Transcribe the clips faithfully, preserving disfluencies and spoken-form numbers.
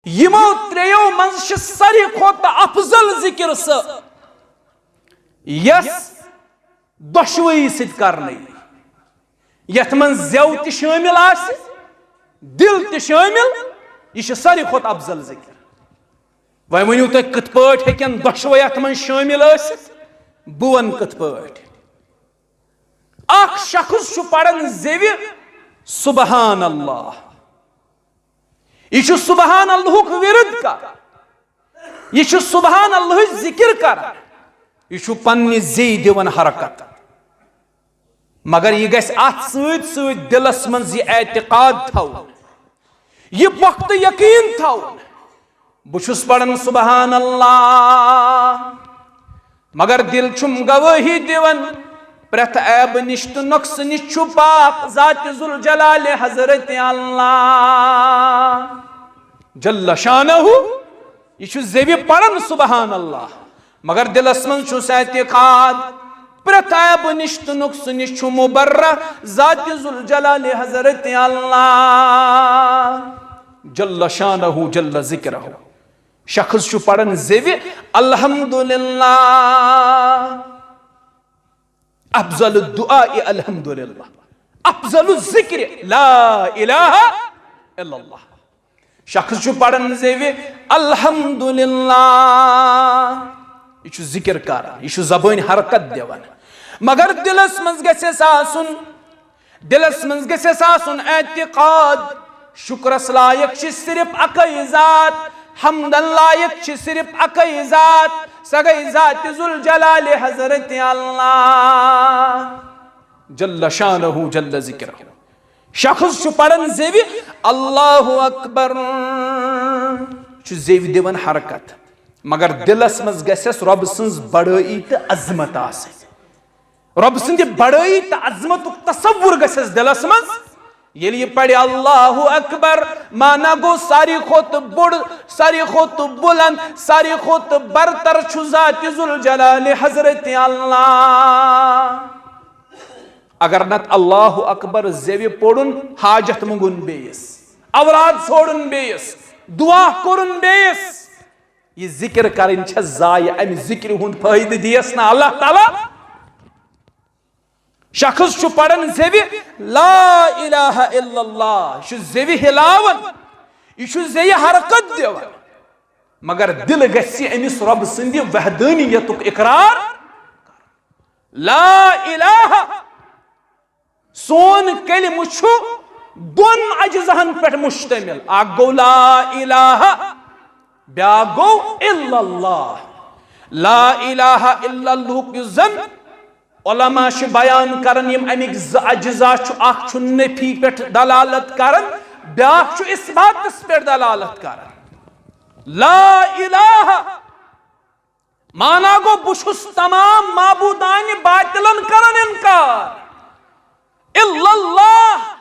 یِمو ترٛیٚیو منٛز چھِ ساروی کھۄتہٕ افضل ذِکِر سُہ، یۄس دۄشوٕیی سۭتۍ کرنہٕ یی، یَتھ منٛز زٮ۪و تہِ شٲمِل آسہِ، دِل تہِ شٲمِل۔ یہِ چھِ ساروی کھۄتہٕ افضل ذِکِر۔ وۄنۍ ؤنِو تُہۍ، کِتھ پٲٹھۍ ہیٚکن دۄشوَے اَتھ منٛز شٲمِل ٲسِتھ؟ بہٕ وَنہٕ کِتھ پٲٹھۍ۔ اکھ شخص چھُ پران زیوِ سبحان اللہ۔ یہِ چھُ سبحان اللہُک ورد کران۔ یہِ چھُ سبحان اللہٕچ ذِکِر کران۔ یہِ چھُ پننہِ زیٚیہِ دِوان حرکت۔ مگر یہِ گژھِ اتھ سۭتۍ سۭتۍ دِلس منٛز یہِ اعتقاد تھاوُن، یہِ پۄختہٕ یقین تھاوُن، بہٕ چھُس پران سبحان اللہ، مگر دِل چھُم گوٲہی دِوان، پرٛٮ۪تھ عیبہٕ نِش تہٕ نۄقصہٕ نِش چھُ پاک ذات ذوالجلال حضرت اللہ جل شانہ۔ یہِ چھُ زیوِ پران سبحان اللہ، مگر دِلس منٛز چھُس اعتقاد، پرٛٮ۪تھ عیبہٕ نِش تہٕ نۄقصہٕ نِش چھُ مبرہ ذات ذوالجلال حضرت اللہ جل شانہ جل ذکرہ۔ شخص چھُ پران زیوِ الحمدللہ، افضل الدعاء الحمدللہ، افضل الذکر لا الہ الا اللہ۔ شخص چھُ پران زیوِ الحمدللہ، یہِ چھُ ذِکِر کران، یہِ چھُ زبٲنۍ حرکت دِوان، مگر دِلس منٛز گژھٮ۪س آسُن، دِلس منٛز گژھٮ۪س آسُن اعتقاد، شُکرس لایق چھِ صرف اکے ذات، حمدن لایق چھِ صرف اکے ذات، سۄ گٔے ذات ذوالجلال حضرت اللہ جل شانہ جل ذکرہ۔ شخص چھُ پران زیوِ اللہ اکبر، چھُ زیوِ دِوان حرکت، مگر دِلس منٛز گژھٮ۪س رۄب سٕنٛز بڑٲیی تہٕ عظمت آسٕنۍ۔ رۄب سٕنٛدِ بڑٲیی تہٕ عظمتُک تصور گژھٮ۪س دِلس منٛز۔ ییٚلہِ یہِ پرِ اللہ اکبر، معنی گوٚو ساروی کھۄتہٕ بوٚڑ، ساروی کھۄتہٕ بُلند، ساروی کھۄتہٕ برتر چھُ ذات ذوالجلال حضرت اللہ۔ اگر نتہٕ اللہ اکبر زیوِ پوٚرُن، حاجت منٛگُن بیٚیِس، اولاد ژھونٛڈُن بیٚیِس، دعا کوٚرُن بیٚیِس، یہِ ذِکِر کرٕنۍ چھےٚ ضایع۔ امہِ ذِکرِ ہُنٛد فٲیدٕ دِیَس نہٕ اللہ تعالیٰ۔ شخص چھُ پران زیوِ لا الہ الا اللہ، یہِ چھُ زیوِ ہلاوان، یہِ چھُ زیوِ حرکت دِوان، مگر دِل گژھِ أمِس رۄب سٕنٛدِ وحدانیتُک اقرار۔ لا الہ، سون کلمہٕ چھُ دۄن اجزاہن پٮ۪ٹھ مشتمل۔ اکھ گوٚو لا الہ، بیاکھ گوٚو الا اللہ۔ لا الہ الا اللہُک یُس زن علماء چھِ بیان کران، یِم اَمِکۍ زٕ اجزا چھُ، اکھ چھُ نفی پٮ۪ٹھ دلالت کران، بیاکھ چھُ اثباتس پٮ۪ٹھ دلالت کران۔ لا الہ معنی گوٚو، بہٕ چھُس تمام معبودانِ باطلن کران انکار، الا اللہ،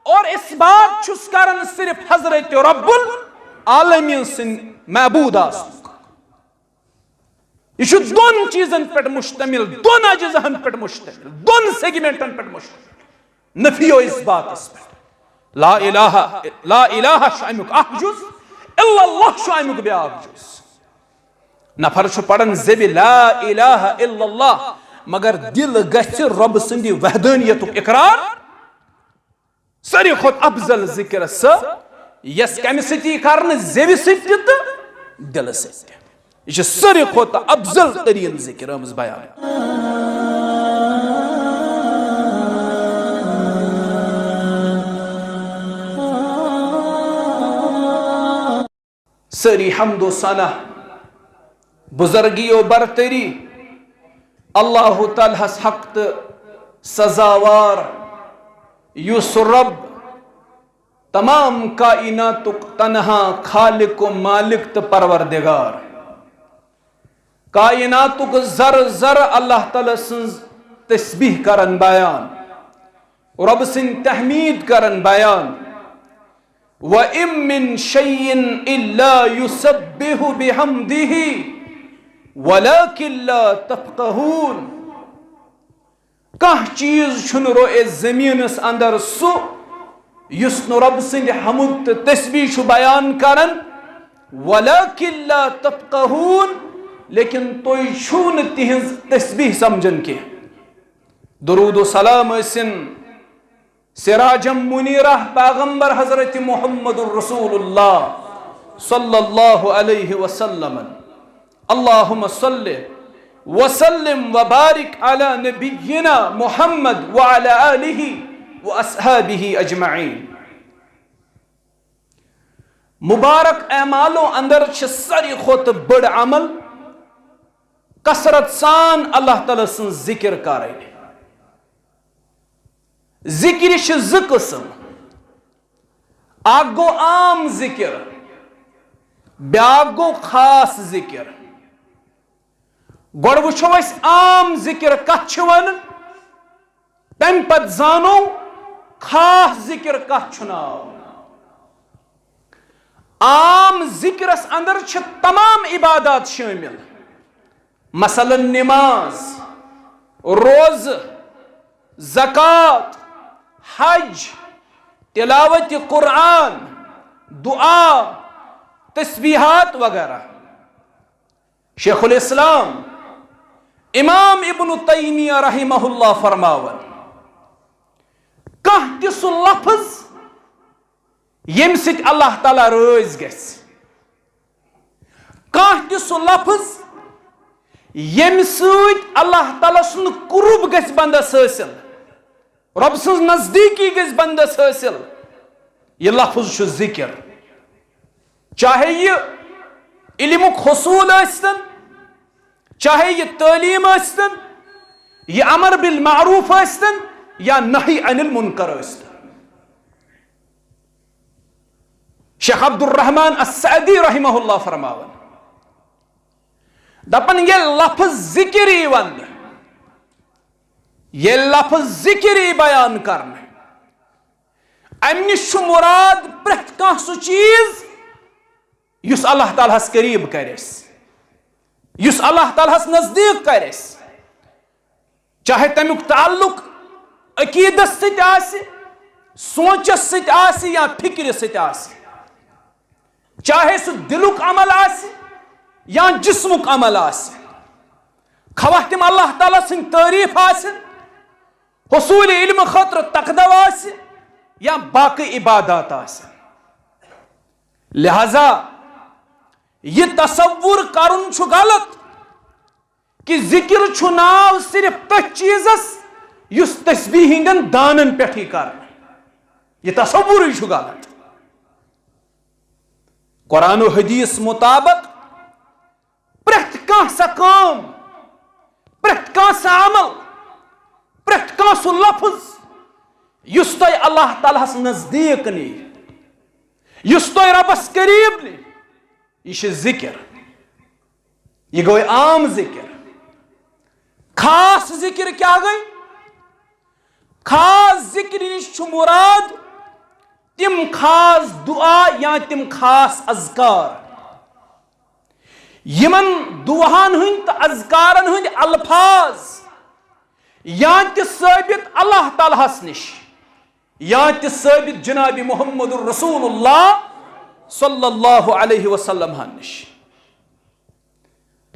اور اثبات چھُس کران صرف حضرت رب العالمین سٕنٛدِ معبود آسنُک۔ یہِ چھُ دۄن چیٖزن پٮ۪ٹھ مشتمل، دۄن اجزاہن پٮ۪ٹھ مشتمل، دۄن سیگمنٹن پٮ۪ٹھ مشتمل۔ نفی و اثباتس پٮ۪ٹھ۔ لا الہ، لا الہ چھُ امیُک اکھ جُز، الا اللہ چھُ امیُک بیاکھ جُز۔ نفر چھُ پران زیوِ لا الہ الا اللہ، مگر دِل گژھِ رۄب سٕنٛدِ وحدانیتُک اقرار۔ ساروی کھۄتہٕ افضل ذِکر سۄ، یۄس کمہِ سۭتۍ یی کرنہٕ؟ زیوِ سۭتۍ تہِ تہٕ دِلہٕ سۭتۍ تہِ۔ یہِ چھِ ساروی کھۄتہٕ افضل تریٖن ذِکر آمٕژ بیان۔ سٲری حمد و ثنا، بزرگی و برتری اللہ تعالیٰ ہس حق تہٕ سزاوار، یُس رب تمام کائناتُک تنہا خالق و مالک تہٕ پروردگار۔ کائناتُک ذرٕ ذرٕ اللہ تعالیٰ سٕنٛز تسبیح کرن بیان، رب سٕنٛز تحمید کرن بیان۔ وَإِن مِّن شَيْءٍ إِلَّا يُسَبِّحُ بِحَمْدِهِ وَلَٰكِن لَّا تَفْقَهُونَ۔ کانٛہہ چیٖز چھُنہٕ روئے زٔمیٖنَس اندر سُہ یُس نہٕ رۄب سٕنٛدِ حمد تہٕ تسبیح چھُ بیان کران، ولكن لا تفقهون، لیکن تُہۍ چھِو نہٕ تِہنٛز تسبیح سمجھان کینٛہہ۔ درود و سلام ٲسِن سراجم منیرہ پیغمبر حضرت محمد رسول اللہ صلی اللہ علیہ وسلم۔ اللهم صل وسلم وبارك على نبينا محمد وعلى آله وأصحابه أجمعين۔ مبارک اعمالو اندر چھِ ساروی کھۄتہٕ بٔڑ عمل کثرت سان اللہ تعالیٰ سٕنٛز ذکر کرٕنۍ۔ ذکرِ چھِ زٕ قٕسم، اکھ گوٚو عام ذکر، بیاکھ گوٚو خاص ذکر۔ گۄڈٕ وٕچھو أسۍ عام ذکر کتھ چھِ ونان، تمہِ پتہٕ زانو خاص ذکر کتھ چھُ ناو۔ عام ذکرس اندر چھِ تمام عبادات شٲمِل، مثلاً نماز، روزٕ، زکوٰۃ، حج، تلاوت قرآن، دعا، تسبیحات وغیرہ۔ شیخ الاسلام امام ابن تیمیہ رحمہ اللہ فرماوان، کانٛہہ تہِ سُہ لفظ ییٚمہِ سۭتۍ اللہ تعالیٰ رٲضۍ گژھِ، کانٛہہ تہِ سُہ لفظ ییٚمہِ سۭتۍ اللہ تعالیٰ سُنٛد قرب گژھِ بندس حٲصِل، رۄب سٕنٛز نزدیٖکی گژھِ بندس حٲصِل، یہِ لفظ چھُ ذکر۔ چاہے یہِ علمُک حصول ٲسۍتن، چاہے یہِ تعلیٖم ٲسۍتن، یہِ امر بالمعروف ٲسۍتن یا نہی عن المنکر ٲسۍتن۔ شیخ عبدالرحمان السعدی رحمہ اللہ فرماوان، دپان، ییٚلہِ لفظ ذکر یی وننہٕ، ییٚلہِ لفظ ذکر یی بیان کرنہٕ، امہِ نِش چھُ مراد پرٛٮ۪تھ کانٛہہ سُہ چیٖز یُس اللہ تعالیٰ ہس قریب کرِ اسہِ، یُس اللہ تعالیٰ ہس نزدیٖک کرِ اسہِ، چاہے تمیُک تعلق عقیدس سۭتۍ آسہِ، سونچس سۭتۍ آسہِ یا فکرِ سۭتۍ آسہِ، چاہے سُہ دلُک عمل آسہِ یا جسمُک عمل آسہِ، خواہ تِم اللہ تعالیٰ سٕنٛدۍ تعریٖف آسن، حصوٗلِ علمہٕ خٲطرٕ تقدو آسہِ یا باقٕے عبادات آسن۔ لہذا یہِ تصور کرُن چھُ غلط کہِ ذکر چھُ ناو صرف تٔتھۍ چیٖزس یُس تسبیح ہٕنٛدٮ۪ن دانن پٮ۪ٹھٕے کرنہٕ۔ یہِ تصورٕے چھُ غلط۔ قرآن و حدیث مطابق پرٛٮ۪تھ کانٛہہ سۄ کٲم، پرٛٮ۪تھ کانٛہہ سۄ عمل، پرٛٮ۪تھ کانٛہہ سُہ لفظ یُس تۄہہِ اللہ تعالیٰ ہس نزدیٖک نِیہِ، یُس تۄہہِ رۄبس قریب نِیہِ، یہِ چھُ ذکر۔ یہِ گوٚو عام ذکر۔ خاص ذکر کیٛاہ گٔے؟ خاص ذکر نِش چھُ مراد تِم خاص دعا یا تِم خاص اذکار، یِمن دعاہن ہٕنٛدۍ تہٕ اذکارن ہٕنٛدۍ الفاظ یا تہِ ثٲبت اللہ تعالیٰ ہس نِش، یا تہِ ثٲبت جناب محمد رسول اللہ صلی اللہ علیہ وسلم ہن نِش۔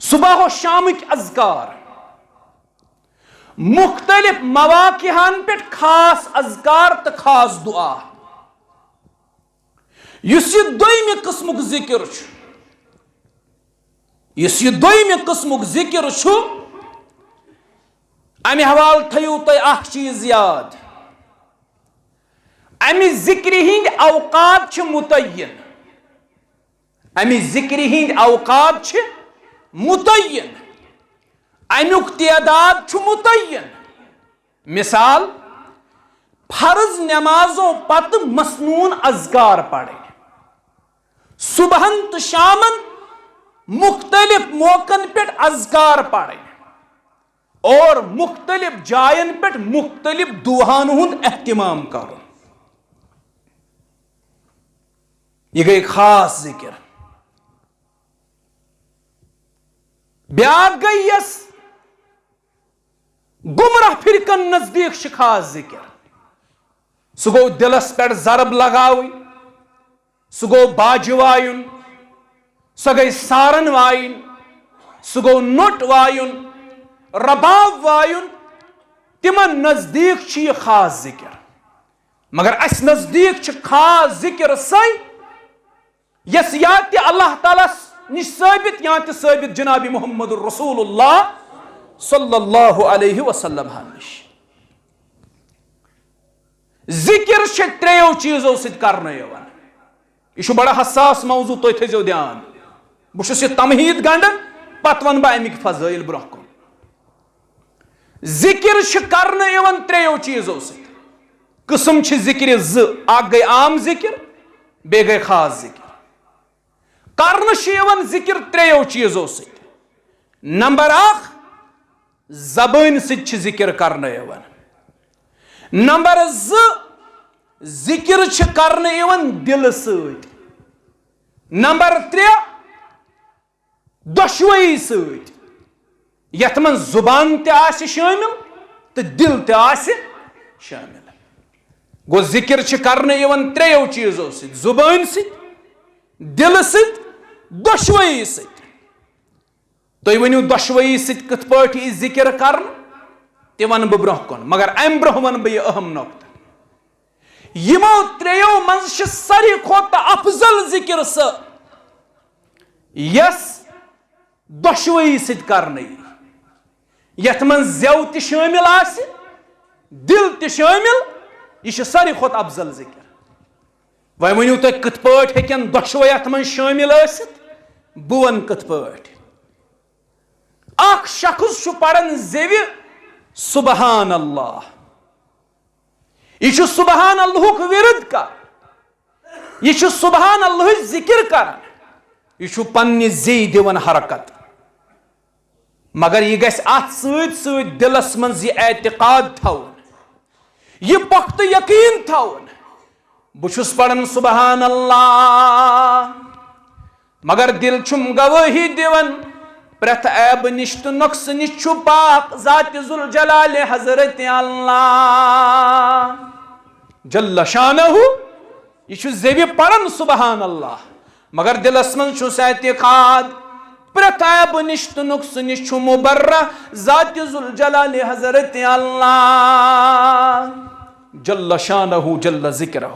صبح و شامٕکۍ اذکار، مختلف مواقعن پٮ۪ٹھ خاص اذکار تہٕ خاص دعا۔ یُس یہِ دوٚیمہِ قٕسمُک ذِکِر چھُ، یُس یہِ دوٚیمہِ قٕسمُک ذِکِر چھُ، اَمہِ حوالہٕ تھٲیِو تُہۍ اکھ چیٖز یاد، اَمہِ ذِکرِ ہِنٛدۍ اوقات چھِ مُتعین، اَمہِ ذِکرِ ہِنٛدۍ اوقات چھِ مُتعین، اَمیُک تعداد چھُ مُتعین۔ مثال، فرض نمازو پتہٕ مسنون اذکار پرٕنۍ، صبحن تہٕ شامن مختلف موقعن پٮ۪ٹھ اذکار پرٕنۍ اور مختلف جاین پٮ۪ٹھ مختلف دعاہن ہُنٛد اہتمام کرُن۔ یہِ گٔے خاص ذِکِر۔ بیٛاکھ گٔے یۄس گمراہ فرقن نزدیٖک چھِ خاص ذِکِر۔ سُہ گوٚو دِلس پٮ۪ٹھ ضرب لگاوٕنۍ، سُہ گوٚو باجہِ وایُن، سۄ گٔے سارن وایِن، سُہ گوٚو نوٚٹ وایُن، رباب وایُن۔ تِمن نزدیٖک چھُ یہِ خاص ذِکِر، مگر اَسہِ نزدیٖک چھِ خاص ذِکِر سۄے، یۄس یا تہِ اللہ تعالیٰ ہَس نِش ثٲبت یا تہِ ثٲبت جناب محمد رسول اللہ صلی اللہ علیہ وسلم ہن نِش۔ ذِکِر چھِ ترٛیٚیو چیٖزو سۭتۍ کرنہٕ یِوان۔ یہِ چھُ بڑٕ حساس موضوع، تُہۍ تھٲیزیو دیان۔ بہٕ چھُس یہِ تمہیٖد گنڈان، پتہٕ ونہٕ بہٕ امیِکۍ فضٲیل برونٛہہ کُن۔ ذِکِر چھِ کرنہٕ یِوان ترٛیٚیو چیٖزو سۭتۍ۔ قٕسم چھِ ذِکرِ زٕ، اکھ گٔے عام ذِکِر، بیٚیہِ گٔے خاص ذِکِر۔ کرنہٕ چھِ یِوان ذِکِر ترٛیٚیو چیٖزو سۭتۍ۔ نمبر اکھ، زبٲنۍ سۭتۍ چھِ ذِکِر کرنہٕ یِوان۔ نمبر زٕ، ذِکِر چھِ کرنہٕ یِوان دِلہٕ سۭتۍ۔ نمبر ترٛےٚ، دۄشوٕیی سۭتۍ، یَتھ منٛز زُبان تہِ آسہِ شٲمِل تہٕ دِل تہِ آسہِ شٲمِل۔ گوٚو، ذِکِر چھِ کرنہٕ یِوان ترٛیٚیو چیٖزو سۭتۍ، زُبٲنۍ سۭتۍ، دِلہٕ سۭتۍ، دۄشوٕیی سۭتۍ۔ تُہۍ ؤنِو، دۄشوٕیی سۭتۍ کِتھ پٲٹھۍ یی ذِکِر کرنہٕ؟ تہِ وَنہٕ بہٕ برونٛہہ کُن، مگر اَمہِ برونٛہہ وَنہٕ بہٕ یہِ اہم نۄقطہٕ۔ یِمو ترٛیٚیو منٛز چھِ ساروی کھۄتہٕ افضل ذِکِر سۄ، یۄس دۄشوٕیی سۭتۍ کرنہٕ یی، یَتھ منٛز زٮ۪و تہِ شٲمِل آسہِ، دِل تہِ شٲمِل۔ یہِ چھِ ساروی کھۄتہٕ افضل ذِکِر۔ وۄنۍ ؤنِو تُہۍ، کِتھ پٲٹھۍ ہیٚکن دۄشوے اَتھ منٛز شٲمِل ٲسِتھ؟ بہٕ وَنہٕ کِتھ پٲٹھۍ۔ اکھ شخص چھُ پران زیوِ سبحان اللہ۔ یہِ چھُ سبحان اللہُک ورد کران۔ یہِ چھُ سبحان اللہٕچ ذِکِر کران۔ یہِ چھُ پننہِ زیٚیہِ دِوان حرکت۔ مگر یہِ گژھِ اتھ سۭتۍ سۭتۍ دِلس منٛز یہِ اعتقاد تھاوُن، یہِ پۄختہٕ یقین تھاوُن، بہٕ چھُس پران سبحان اللہ، مگر دِل چھُم گوٲہی دِوان، پرٛٮ۪تھ عیبہٕ نِش تہٕ نۄقصہٕ نِش چھُ پاک ذاتِ ذوالجلالِ حضرت اللہ جل شانہ۔ یہِ چھُ زیوِ پران سبحان اللہ، مگر دِلس منٛز چھُس اعتقاد، پرٛٮ۪تھ عیبہٕ نِش تہٕ نۄقصہٕ نِش چھُ مبرہ ذاتِ ذوالجلالِ حضرت اللہ جل شانہ جل ذکرہ۔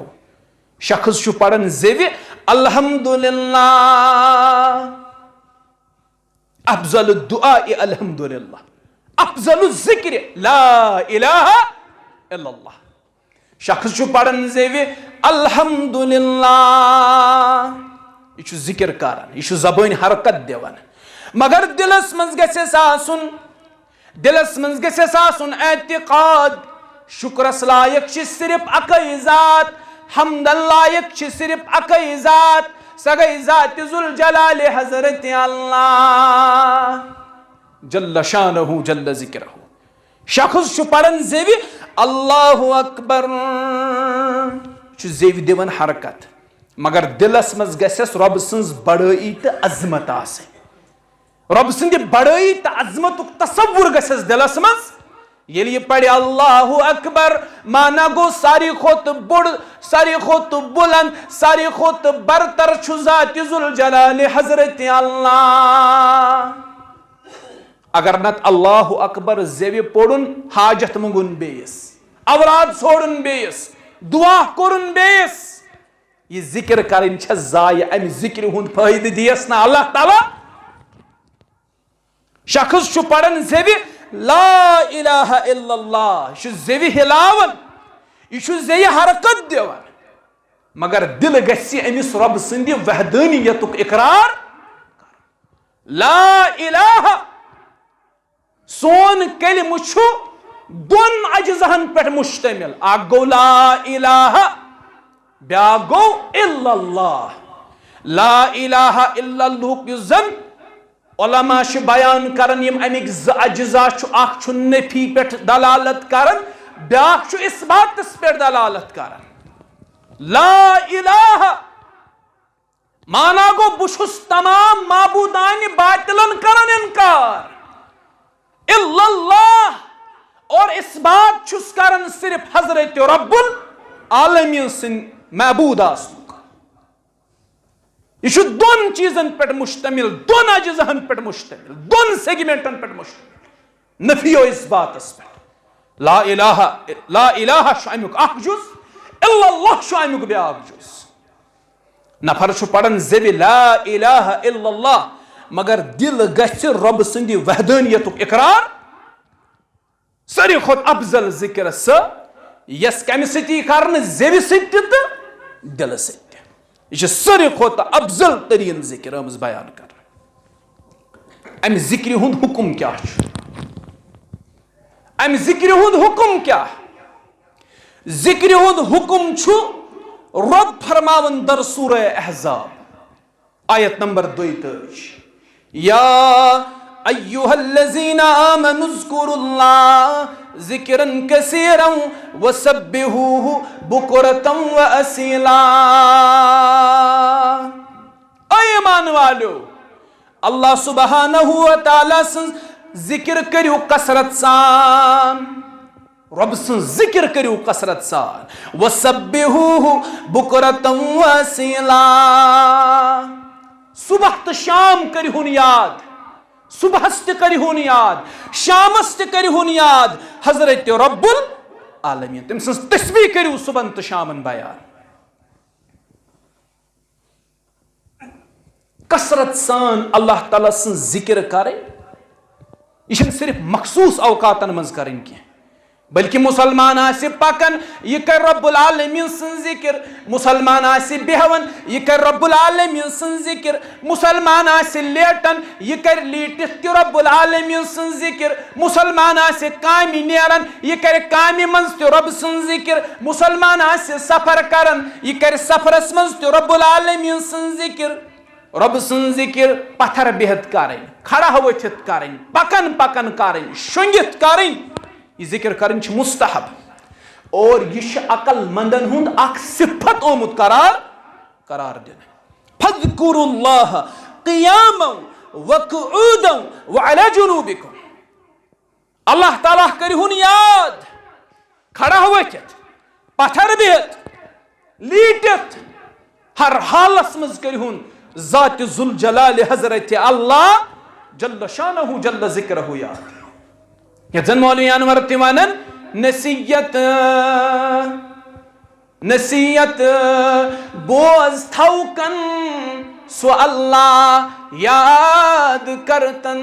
شخص چھُ پران زیوِ الحمدللہ، افضل الدعاء الحمدللہ، افضل الذکر لا الہ الا اللہ۔ شخص چھُ پران زیوِ الحمدللہ، یہِ چھُ ذِکِر کران، یہِ چھُ زبٲنۍ حرکت دِوان، مگر دِلس منٛز گژھِ اَسہِ آسُن، دِلس منٛز گژھِ اَسہِ آسُن اعتقاد، شُکرس لایق چھِ صرف اکے ذات، حمدن لایق چھِ صرف اکے ذات، سۄ گٔے ذاتِ ذوالجلالِ حضرت اللہ جل شانہ جل ذکرہ۔ شخص چھُ پران زیوِ اللہ اکبر، چھُ زیوِ دِوان حرکت، مگر دِلس منٛز گژھٮ۪س رۄب سٕنٛز بڑٲیی تہٕ عظمت آسٕنۍ۔ رۄب سٕنٛدِ بڑٲیی تہٕ عظمتُک تصور گژھٮ۪س دِلس منٛز۔ ییٚلہِ یہِ پرِ اللہ اکبر، معنی گوٚو ساروی کھۄتہٕ بوٚڑ، ساروی کھۄتہٕ بُلند، ساروی کھۄتہٕ برتر چھُ ذاتِ ذوالجلالِ حضرت اللہ۔ اگر نتہٕ اللہ اکبر زیوِ پوٚرُن، حاجت مۄنگُن بیٚیِس، اولاد ژھورُن بیٚیِس، دعا کوٚرُن بیٚیِس، یہِ ذِکِر کرٕنۍ چھےٚ ضایع۔ امہِ ذِکرِ ہُنٛد فٲیدٕ دِیَس نہٕ اللہ تعالیٰ۔ شخص چھُ پران زیوِ لا الہ الا اللہ، یہِ چھُ زیوِ ہلاوان، یہِ چھُ زیوِ حرکت دِوان، مگر دِل گژھِ أمِس رۄب سٕنٛدِ وحدانیتُک اقرار۔ لا الہ، سون کلمہٕ چھُ دۄن اجزاہن پٮ۪ٹھ مشتمل، اکھ گوٚو لا الہ، بیاکھ گوٚو الا اللہ۔ لا الہ الا اللہُک یُس زن علماء چھِ بیان کران، یِم اَمِکۍ زٕ اجزا چھُ، اکھ چھُ نفی پٮ۪ٹھ دلالت کران، بیاکھ چھُ اثباتس پٮ۪ٹھ دلالت کران۔ لا الہ معنی گوٚو، بہٕ چھُس تمام معبوٗدانہِ باطلن کران انکار، الا اللہ، اور اثبات چھُس کران صرف حضرت رب العالمین سٕنٛدِ معبوٗد آسنُک۔ یہِ چھُ دۄن چیٖزن پٮ۪ٹھ مشتمل، دۄن اجزاہن پٮ۪ٹھ مشتمل، دۄن سیگمنٹن پٮ۪ٹھ مشتمل۔ نفی و اثباتس پٮ۪ٹھ۔ لا الہ، لا الہ چھُ امیُک اکھ جُز، الا اللہ چھُ امیُک بیاکھ جُز۔ نفر چھُ پران زیوِ لا الہ الا اللہ، مگر دل گژھِ رۄب سٕنٛدِ وحدانیتُک اقرار۔ ساروی کھۄتہٕ افضل ذکر سۄ، یۄس کمہِ سۭتۍ یی کرنہٕ؟ زیوِ سۭتۍ تہِ تہٕ دلہٕ سۭتۍ تہِ۔ یہِ چھِ ساروی کھۄتہٕ افضل ترین ذکر آمٕژ بیان کرنہٕ۔ امہِ ذکرِ ہُنٛد حکم کیٛاہ چھُ؟ امہِ ذکرِ ہُنٛد حکم کیٛاہ؟ ذکرِ ہُنٛد حکم چھُ رۄب فرماوان در سورہ احزاب، آیت نمبر دۄیہِ تٲجی، یا ایھا الذین آمنوا اذکروا اللہ ذکرا کثیرا وسبحوہ بکرة واصیلا۔ اے ایمان والیو، اللہ سبحانہ و تعالیٰ سٕنٛز ذکر کٔرِو کثرت سان۔ رۄب سٕنٛز ذکر کٔرِو کثرت سان۔ وسبحوہ بکرة واصیلا۔ صبح تہٕ شام کٔرِہُن یاد۔ صبحس تہِ کٔرِہُن یاد، شامس تہِ کٔرِہُن یاد حضرت رب العالمین۔ تٔمۍ سٕنٛز تسبیح کٔرِو صبحن تہٕ شامن بیان۔ کثرت سان اللہ تعالیٰ سٕنٛز ذکر کرٕنۍ، یہِ چھنہٕ صرف مخصوص اوقاتن منٛز کرٕنۍ کینٛہہ، بلکہ مسلمان آسہِ پکان، یہِ کرِ رب العالمین سٕنٛز ذکر، مسلمان آسہِ بیہوان، یہِ کرِ رب العالمین سٕنٛز ذکر، مسلمان آسہِ لیٹان، یہِ کرِ لیٹِتھ تہِ رب العالمین سٕنٛز ذکر، مسلمان آسہِ کامہِ نیران، یہِ کرِ کامہِ منٛز تہِ رب سٕنٛز ذکر، مسلمان آسہِ سفر کران، یہِ کرِ سفرس منٛز تہِ رب العالمین سٕنٛز ذکر۔ رۄب سٕنٛز ذِکِر پتھر بِہِتھ کرٕنۍ، کھڑا ؤتھِتھ کرٕنۍ، پکان پکان کرٕنۍ، شۄنٛگِتھ کرٕنۍ۔ یہِ ذِکِر کرٕنۍ چھِ مستحب۔ اور یہِ چھُ عقل مندن ہُنٛد اکھ صفت آمُت قرار، قرار دِنہٕ۔ فاذکروا اللہ قیاما وقعودا وعلی جنوبکم۔ اللہ تعالیٰ کٔرِہُن یاد، کھڑا ؤتھِتھ، پتھر بِہِتھ، لیٖٹِتھ، ہر حالس منٛز کٔرِہُن ذات ذوالجلال حضرت اللہ جل شانہ جل ذکرہ یاد۔ یتھ زن مولوی انور تہِ ونان، نصیحت، نصیحت بوز تھوکن سُہ اللہ یاد کرتن۔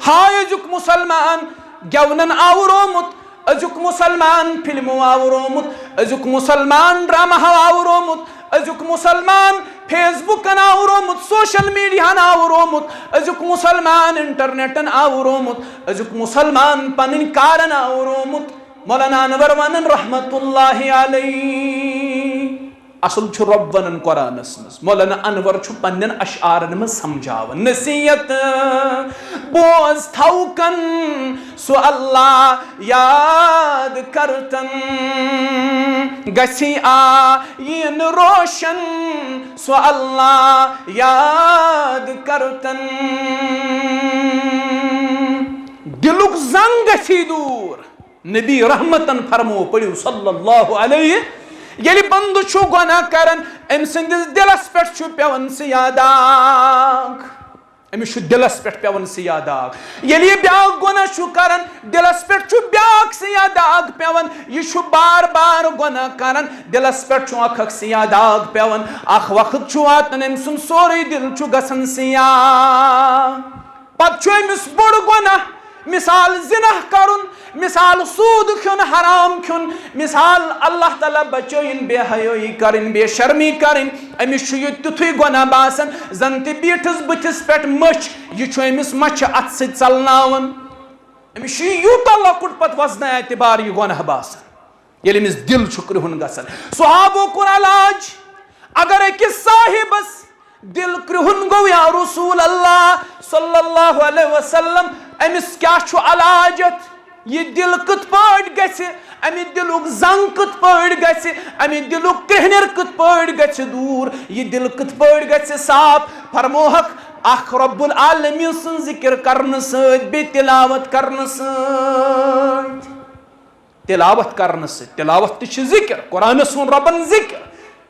ہاے أزیُک مسلمان گٮ۪ونن آورومُت، أزیُک مسلمان فلمو آورومُت، أزیُک مسلمان ڈرامہ آورومُت، أزیُک مسلمان فیس بُکن آورومُت، سوشل میڈیاہن آورومُت، أزیُک مسلمان انٹرنیٹن آورومُت، أزیُک مسلمان پنٕنۍ کارن آورومُت۔ مولانا انور ونان رحمت اللہ علیہ۔ اصل چھُ رۄب ونان قرآنس منٛز، مولانا انور چھُ پننٮ۪ن اشعارن منٛز سمجھاوان نصیحت۔ بوز تھوکن سُہ اللہ یاد کرتن، گژھی آیین روشن سُہ اللہ یاد کرتن۔ دلُک زنگ گژھی دوٗر۔ نبی رحمتن فرمو، پٔرِو صلی اللہ علیہ۔ ییٚلہِ بندٕ چھُ گۄناہ کران، أمۍ سٕنٛدِس دِلس پٮ۪ٹھ چھُ پٮ۪وان سیاہ داغ۔ أمِس چھُ دِلس پٮ۪ٹھ پٮ۪وان سیاہ داغ۔ ییٚلہِ یہِ بیٛاکھ گۄناہ چھُ کران، دِلس پٮ۪ٹھ چھُ بیٛاکھ سیاہ داغ پٮ۪وان۔ یہِ چھُ بار بار گۄناہ کران، دِلس پٮ۪ٹھ چھُ اکھ اکھ سیاہ داغ پٮ۪وان۔ اکھ وقت چھُ واتان، أمۍ سُنٛد سورُے دِل چھُ گژھان سیاہ۔ پتہٕ چھُ أمِس بوٚڑ گۄناہ، مثال زِنا کرُن، مثال سوٗد کھیوٚن، حرام کھیوٚن، مثال اللہ تعالیٰ بچٲیِن بے حیٲیی کرٕنۍ، بے شرمی کرٕنۍ۔ أمِس چھُ یہِ تیُتھُے گۄناہ باسان زن تہِ بیٖٹھِس بٕتھِس پٮ۪ٹھ مٔچھ، یہِ چھُ أمِس مچھِ اتھٕ سۭتۍ ژلناوان۔ أمِس چھُ یہِ یوٗتاہ لۄکُٹ پتہٕ وزنہٕ اعتبار یہِ گۄناہ باسان۔ ییٚلہِ أمِس دِل چھُ کرٛہُن گژھان۔ صحابو کوٚر علاج۔ اگر أکِس صاحبس دِل کرٛہُن گوٚو یا رسول اللہ صلی اللہ علیہ وسلم، أمِس کیٛاہ چھُ علاج اَتھ؟ یہِ دِل کِتھ پٲٹھۍ گژھِ، اَمہِ دِلُک زنگ کِتھ پٲٹھۍ گژھِ، اَمہِ دِلُک کرٛہنٮ۪ر کِتھ پٲٹھۍ گژھِ دوٗر، یہِ دِل کِتھ پٲٹھۍ گژھِ صاف؟ فرموہکھ، اکھ رب العالمین سٕنٛز ذِکِر کرنہٕ سۭتۍ، بیٚیہِ تِلاوت کرنہٕ سۭتۍ۔ تلاوت کرنہٕ سۭتۍ، تلاوت تہِ چھِ ذِکِر، قرآنس ووٚن رۄبن ذِکِر۔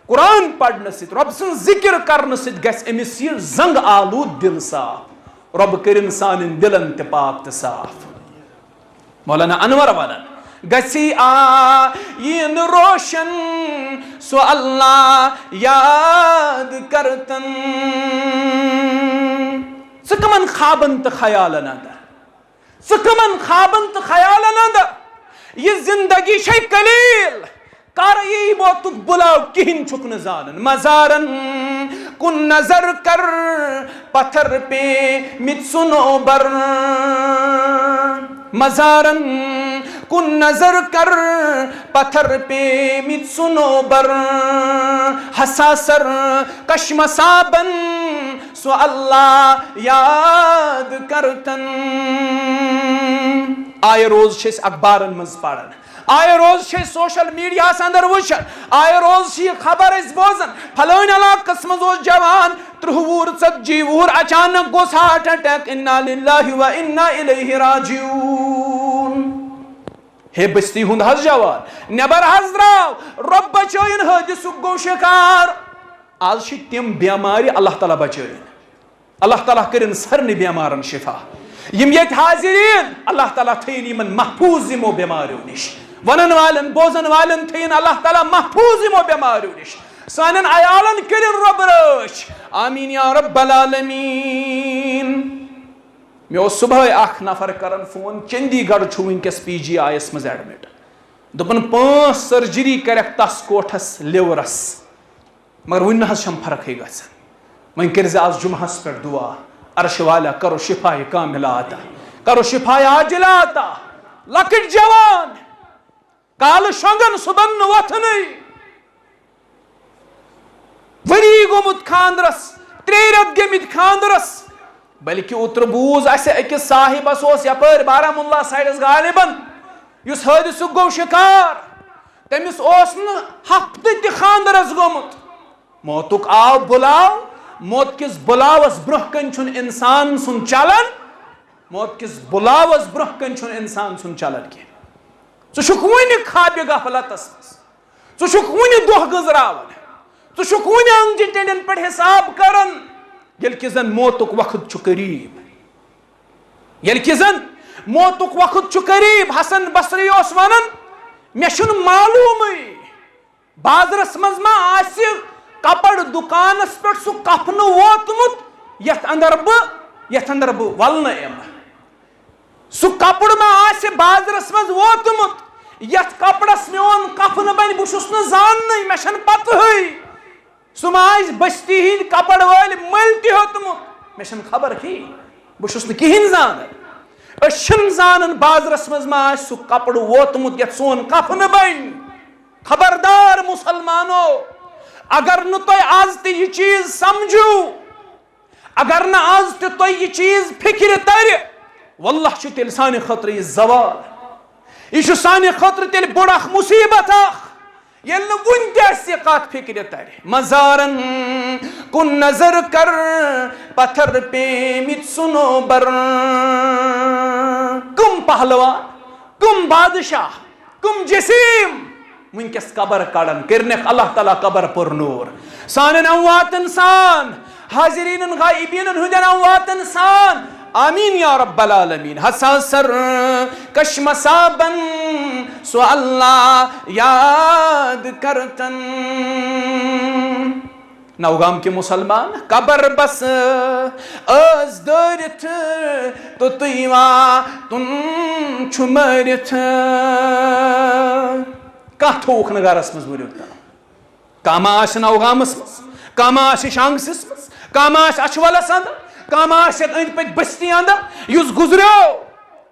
قرآن پرنہٕ سۭتۍ، رۄب سٕنٛز ذِکِر کرنہٕ سۭتۍ گژھِ أمِس یہِ زنٛگ آلوٗد دِل صاف۔ رۄب کٔرِن سانٮ۪ن دِلن تہِ پاک تہٕ صاف۔ مولانا انور ونان، گژھی آیٖن روشن سُہ اللہ یاد کرتن۔ ژٕ کمن خوابن تہٕ خیالن اندر، ژٕ کمن خوابن تہٕ خیالن اندر؟ یہِ زندگی چھے قلیل، کر یی موتُک بُلاو، کِہیٖنۍ چھُکھ نہٕ زانان۔ مزارن کُن نظر کر، پتھر پیمٕتۍ صنوبر۔ مزارن کُن نظر کر، پتھر پیمٕتۍ صنوبر۔ حساسر کشمہ صابن سُہ اللہ یاد کرتن۔ آیہِ روز چھِ أسۍ اخبارن منٛز پران، آیہِ روز چھِ أسۍ سوشل میڈیاہس اندر وٕچھان، آیہِ روز چھِ یہِ خبر أسۍ بوزان، فلٲنۍ علاقس منٛز اوس جوان ترٕٛہ وُہُر، ژتجی وُہُر، اچانک گوٚوس ہارٹ اٹیک، انا للہ و انا الیہ راجعون۔ ہے بستی ہُنٛد حظ جوان، نٮ۪بر حظ درٛاو، رۄب بچٲیِن، حٲدثُک گوٚو شکار۔ آز چھِ تِم بٮ۪مارِ، اللہ تعالیٰ بچٲیِن۔ اللہ تعالیٰ کٔرِن سارنٕے بٮ۪مارن شفا۔ یِم ییٚتہِ حاضریٖن، اللہ تعالیٰ تھٲیِن یِمن محفوٗظ یِمو بٮ۪ماریو نِش۔ ونن والٮ۪ن، بوزن والٮ۪ن تھٲیِن اللہ تعالیٰ محفوٗظ یِمو بٮ۪ماریو نِش۔ سانٮ۪ن عیالن کٔرِن رۄب رٲچھ۔ آمیٖن یا رب العالمیٖن۔ مےٚ اوس صبحٲے اکھ نفر کران فون، چندی گڑھ چھُ وٕنکیٚس پی جی آی یس منٛز ایڈمٹ۔ دوٚپُن، پانٛژھ سرجری کرٮ۪کھ تس کوٹھس، لیورس۔ مگر وُنہِ نہ حظ چھم فرقٕے گژھان۔ وۄنۍ کٔرزِ آز جمعہس پٮ۪ٹھ دعا، عرش والا کرو شفا کاملہ عطا، کرو شفا عاجلہ عطا۔ لۄکٕٹۍ جوان، کالہٕ شۄنٛگان صبحن نہٕ وۄتھنٕے، ؤری گوٚمُت خاندرس، ترٛےٚ رٮ۪تھ گٔمٕتۍ خاندرس، بلکہِ اوترٕ بوٗز اسہِ أکِس صاحبس اوس یپٲرۍ بارہمولہ سایڈس غالباً، یُس حٲدثُک گوٚو شکار۔ تٔمِس اوس نہٕ ہفتہٕ تہِ خاندرس گوٚمُت۔ موتُک آو بُلاو، موت کِس بُلاوس برونٛہہ کنہِ چھُنہٕ انسان سُنٛد چلان، موت کِس بُلاوس برونٛہہ کنہِ چھُنہٕ انسان سُنٛد چلان کینٛہہ۔ ژٕ چھُکھ وُنہِ خوابِ غفلتس منٛز، ژٕ چھُکھ وُنہِ دۄہ گٔنٛزراوان، ژٕ چھُکھ وُنہِ انجہِ ٹینڈن پٮ۪ٹھ حساب کران، ییٚلہِ کہِ زن موتُک وقت چھُ قریب۔ ییٚلہِ کہِ زن موتُک وقت چھُ قریب، حسن بصری اوس ونان، مےٚ چھُنہٕ معلومٕے بازرس منٛز ما آسہِ کپڑ دُکانس پٮ۪ٹھ سُہ کفنہٕ ووتمُت، یتھ اندر بہٕ، یتھ اندر بہٕ ولنہٕ یِمہٕ۔ سُہ کپُر ما آسہِ بازرس منٛز ووتمُت، یتھ کپرس میون کفنہٕ بنہِ؟ بہٕ چھُس نہٕ زاننٕے، مےٚ چھنہٕ پتہٕے۔ سُہ ما آسہِ بستی ہٕنٛدۍ کپر وٲلۍ مٔلۍ تہِ ہیوٚتمُت، مےٚ چھنہٕ خبر کِہیٖنۍ، بہٕ چھُس نہٕ کِہیٖنۍ زانان۔ أسۍ چھِنہٕ زانان بازرس منٛز ما آسہِ سُہ کپُر ووتمُت یتھ سون کفنہٕ بنہِ۔ خبردار مسلمانو، اگر نہٕ تۄہہِ از تہِ یہِ چیٖز سمجھِو، اگر نہٕ از تہِ تۄہہِ یہِ چیٖز فکرِ ترِ، واللہ چھُ تیٚلہِ سانہِ خٲطرٕ یہِ زوال۔ یہِ چھُ سانہِ خٲطرٕ تیٚلہِ بوٚڑ اکھ مُصیبت اکھ، ییٚلہِ نہٕ وُنہِ تہِ اَسہِ یہِ کتھ فکرِ ترِ۔ مزارن کُن نظر کر، پتھر پیمٕتۍ صنوبر۔ کم پہلوان، کم بادشاہ، کم جسیم وٕنکیٚس قبر کڑان، کٔرنکھ اللہ تعالیٰ قبر پر نور۔ سانٮ۪ن امواتن سان، حاضریٖنن غائبیٖنن ہٕنٛدٮ۪ن امواتن سان، آمیٖن یا رب العالمیٖن۔ ہسا سر کشمہ صابن سُہ اللہ یاد کرتن۔ نوگام کہِ مسلمان، قبر بس ٲس دٲرِتھ، توٚتُے واتُن چھُ مٲرِتھ۔ کانٛہہ تھووُکھ نہٕ گرس منٛز وُنیُک تام۔ کانٛہہ ما آسہِ نوگامس منٛز، کانٛہہ ما آسہِ شانگسس منٛز، کانٛہہ ما آسہِ اچھولس اندر، کانٛہہ ما آسہِ یتھ أنٛدۍ پٔکۍ بستی اندر، یُس گُزریو۔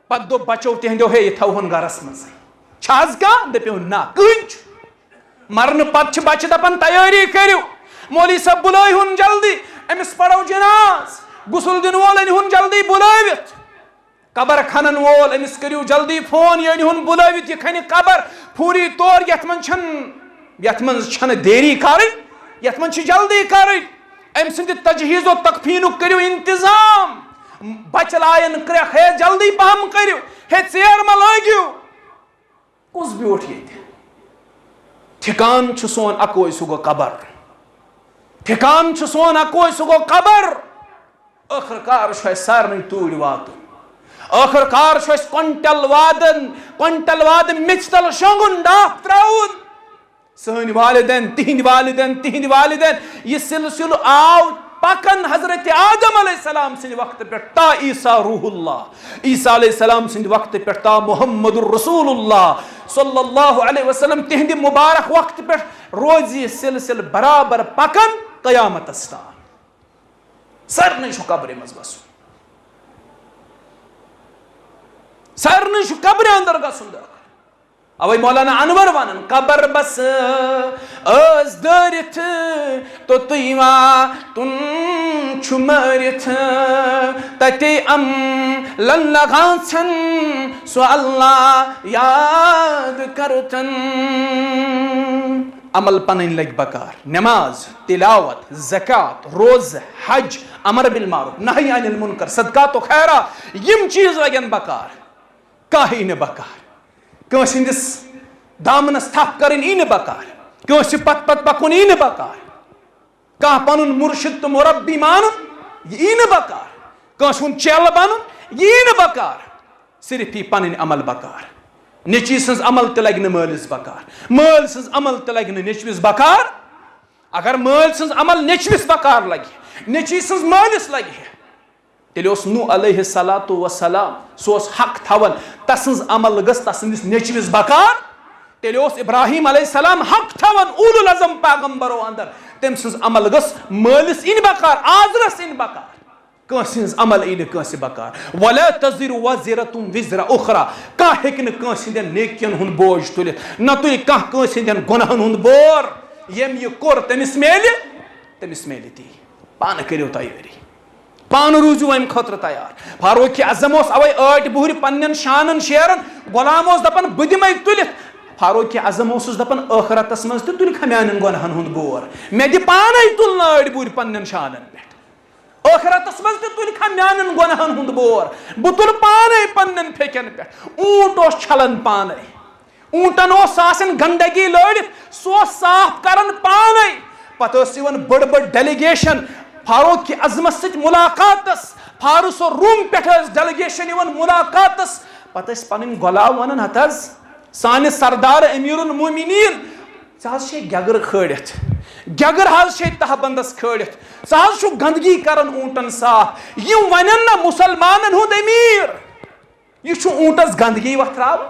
پتہٕ دوٚپ بچو تِہنٛدیو، ہے، یہِ تھاوہون گرس منٛزٕے۔ چھا از کانٛہہ؟ دٔپِو، نہ، کٕہٕنۍ چھُ۔ مرنہٕ پتہٕ چھِ بچہِ دپان، تیٲری کٔرِو، مولوی صٲب بُلٲوہُن جلدی، أمِس پرو جناز، غسل دِنہٕ وول أنِہُن جلدی بُلٲوِتھ، قبر کھنن وول، أمِس کٔرِو جلدی فون، یہِ أنِہُن بُلٲوِتھ، یہِ کھنہِ قبر فوری طور، یتھ منٛز چھنہٕ، یتھ منٛز چھنہٕ دیری کرٕنۍ، یتھ منٛز چھِ جلدی کرٕنۍ۔ أمۍ سٕنٛدِ تجہیز و تکفینُک کٔرِو انتظام۔ بچہٕ لایَن کرٛٮ۪کھ، ہے جلدی پہم کٔرِو، ہے ژیر مہ لٲگِو۔ کُس بیوٗٹھ ییٚتہِ؟ ٹھکان چھُ سون اکوے، سُہ گوٚو قبر۔ ٹھکان چھُ سون اکوے، سُہ گوٚو قبر۔ ٲخٕر کار چھُ اَسہِ سارنٕے توٗرۍ واتُن۔ ٲخٕر کار چھُ اَسہِ کۄنٹل وادن، کۄنٹل وادٕ میٚژِ تل شۄنٛگُن، ڈاپھ ترٛاوُن۔ سٲنۍ والدین، تِہنٛدۍ والدین، تِہنٛدۍ والدین، یہِ سلسلہٕ آو پکان حضرت آدم علیہ السلام سٕنٛدِ وقتہٕ پٮ۪ٹھ تا عیسیٰ روح اللہ، عیسیٰ علیہ السلام سٕنٛدِ وقتہٕ پٮ۪ٹھ تا محمد رسول اللہ صلی اللہ علیہ وسلم، تِہنٛدِ مبارک وقتہٕ پٮ۪ٹھ روزِ یہِ سلسلہٕ برابر پکان قیامتس تام۔ سارنٕے چھُ قبرِ منٛز گژھُن، سارنٕے چھُ قبرِ اندر گژھُن۔ اوے مولانا انور ونان، قبر بس ٲس دٲرِتھ توٚتُے واتُن چھُ مٲرِتھ، تتے عملن لگان ژھن سُہ اللہ یاد کرتن۔ عمل پنٕنۍ لگہِ بکار، نماز، تلاوت، زکات، روزٕ، حج، امر بالمعروف، نہی عن المنکر، صدقات و خیرات، یِم چیٖز لگن بکار۔ کانٛہہ یی نہٕ بکار۔ کٲنٛسہِ ہٕنٛدِس دامنس تھپھ کرٕنۍ یی نہٕ بکار۔ کٲنٛسہِ پتہٕ پتہٕ پکُن یی نہٕ بکار۔ کانٛہہ پنُن مرشد تہٕ مربی مانُن، یہِ یی نہٕ بکار۔ کٲنٛسہِ ہُنٛد چیلہٕ بنُن، یہِ یی نہٕ بکار۔ صرف یی پنٕنۍ عمل بکار۔ نیٚچوۍ سٕنٛز عمل تہِ لگہِ نہٕ مٲلِس بکار، مٲلۍ سٕنٛز عمل تہِ لگہِ نہٕ نیٚچوِس بکار۔ اگر مٲلۍ سٕنٛز عمل نیٚچوِس بکار لگہِ، نیٚچوۍ سٕنٛز مٲلِس لگہِ ہے، تیٚلہِ اوس نوح علیہ الصلوۃ والسلام، سُہ اوس حق تھاوان، تسٕنٛز عمل گٔژھ تسٕنٛدِس نیٚچوِس بکار۔ تیٚلہِ اوس ابراہیم علیہ السلام حق تھاوان اولو العزم پیغمبرو اندر، تٔمۍ سٕنٛز عمل گٔژھ مٲلِس یِنۍ بکار، آزرس یِنۍ بکار۔ کٲنٛسہِ ہٕنٛز عمل یی نہٕ کٲنٛسہِ بکار۔ ولا تزر وازرة وزر اخرى۔ کانٛہہ ہیٚکہِ نہٕ کٲنٛسہِ ہٕنٛدٮ۪ن نیکین ہُنٛد بوج تُلِتھ، نہ تُلہِ کانٛہہ کٲنٛسہِ ہٕنٛدٮ۪ن گۄناہن ہُنٛد بور۔ ییٚمۍ یہِ کوٚر، تٔمِس میلہِ، تٔمِس میلہِ تی۔ پانہٕ کٔرِو تیٲری، پانہٕ روٗزِو اَمہِ خٲطرٕ تیار۔ فاروق اعظم اوس اوے ٲٹۍ بُہرِ پننٮ۪ن شانن شیران، غلام اوس دپان، بہٕ دِمے تُلِتھ۔ فاروق اعظم اوسُس دپان، ٲخرتس منٛز تہِ تُلہِ کھا میانٮ۪ن گۄناہن ہُنٛد بور؟ مےٚ دِ پانے تُلنہٕ ٲٹۍ بُہرِ پننٮ۪ن شانن پٮ۪ٹھ۔ ٲخرتس منٛز تہِ تُلہِ کھا میانٮ۪ن گۄناہن ہُنٛد بور؟ بہٕ تُلہٕ پانے پننٮ۪ن پھیٚکٮ۪ن پٮ۪ٹھ۔ اوٗنٹ اوس چھلان پانے، اوٗنٹن اوس سُہ آسان گندگی لٲرِتھ، سُہ اوس صاف کران پانے۔ پتہٕ ٲس یِوان بٔڑ بٔڑ ڈیلیگیشن فاروق اعظمس سۭتۍ مُلاقاتس، فارس و روم پٮ۪ٹھ ٲس ڈیلیگیشن یِوان مُلاقاتس۔ پتہٕ ٲسۍ پنٕنۍ غلام ونان، ہتہٕ حظ سانہِ سردار امیر المومنین، ژٕ حظ چھے گٮ۪گٕر کھٲلِتھ، گٮ۪گٕر حظ چھے تہہ بندس کھٲلِتھ، ژٕ حظ چھُکھ گندگی کران اوٗنٹن صاف۔ یِم ونن نہ مُسلمانن ہُنٛد امیر، یہِ چھُ اوٗنٹس گندگی وتھراوان۔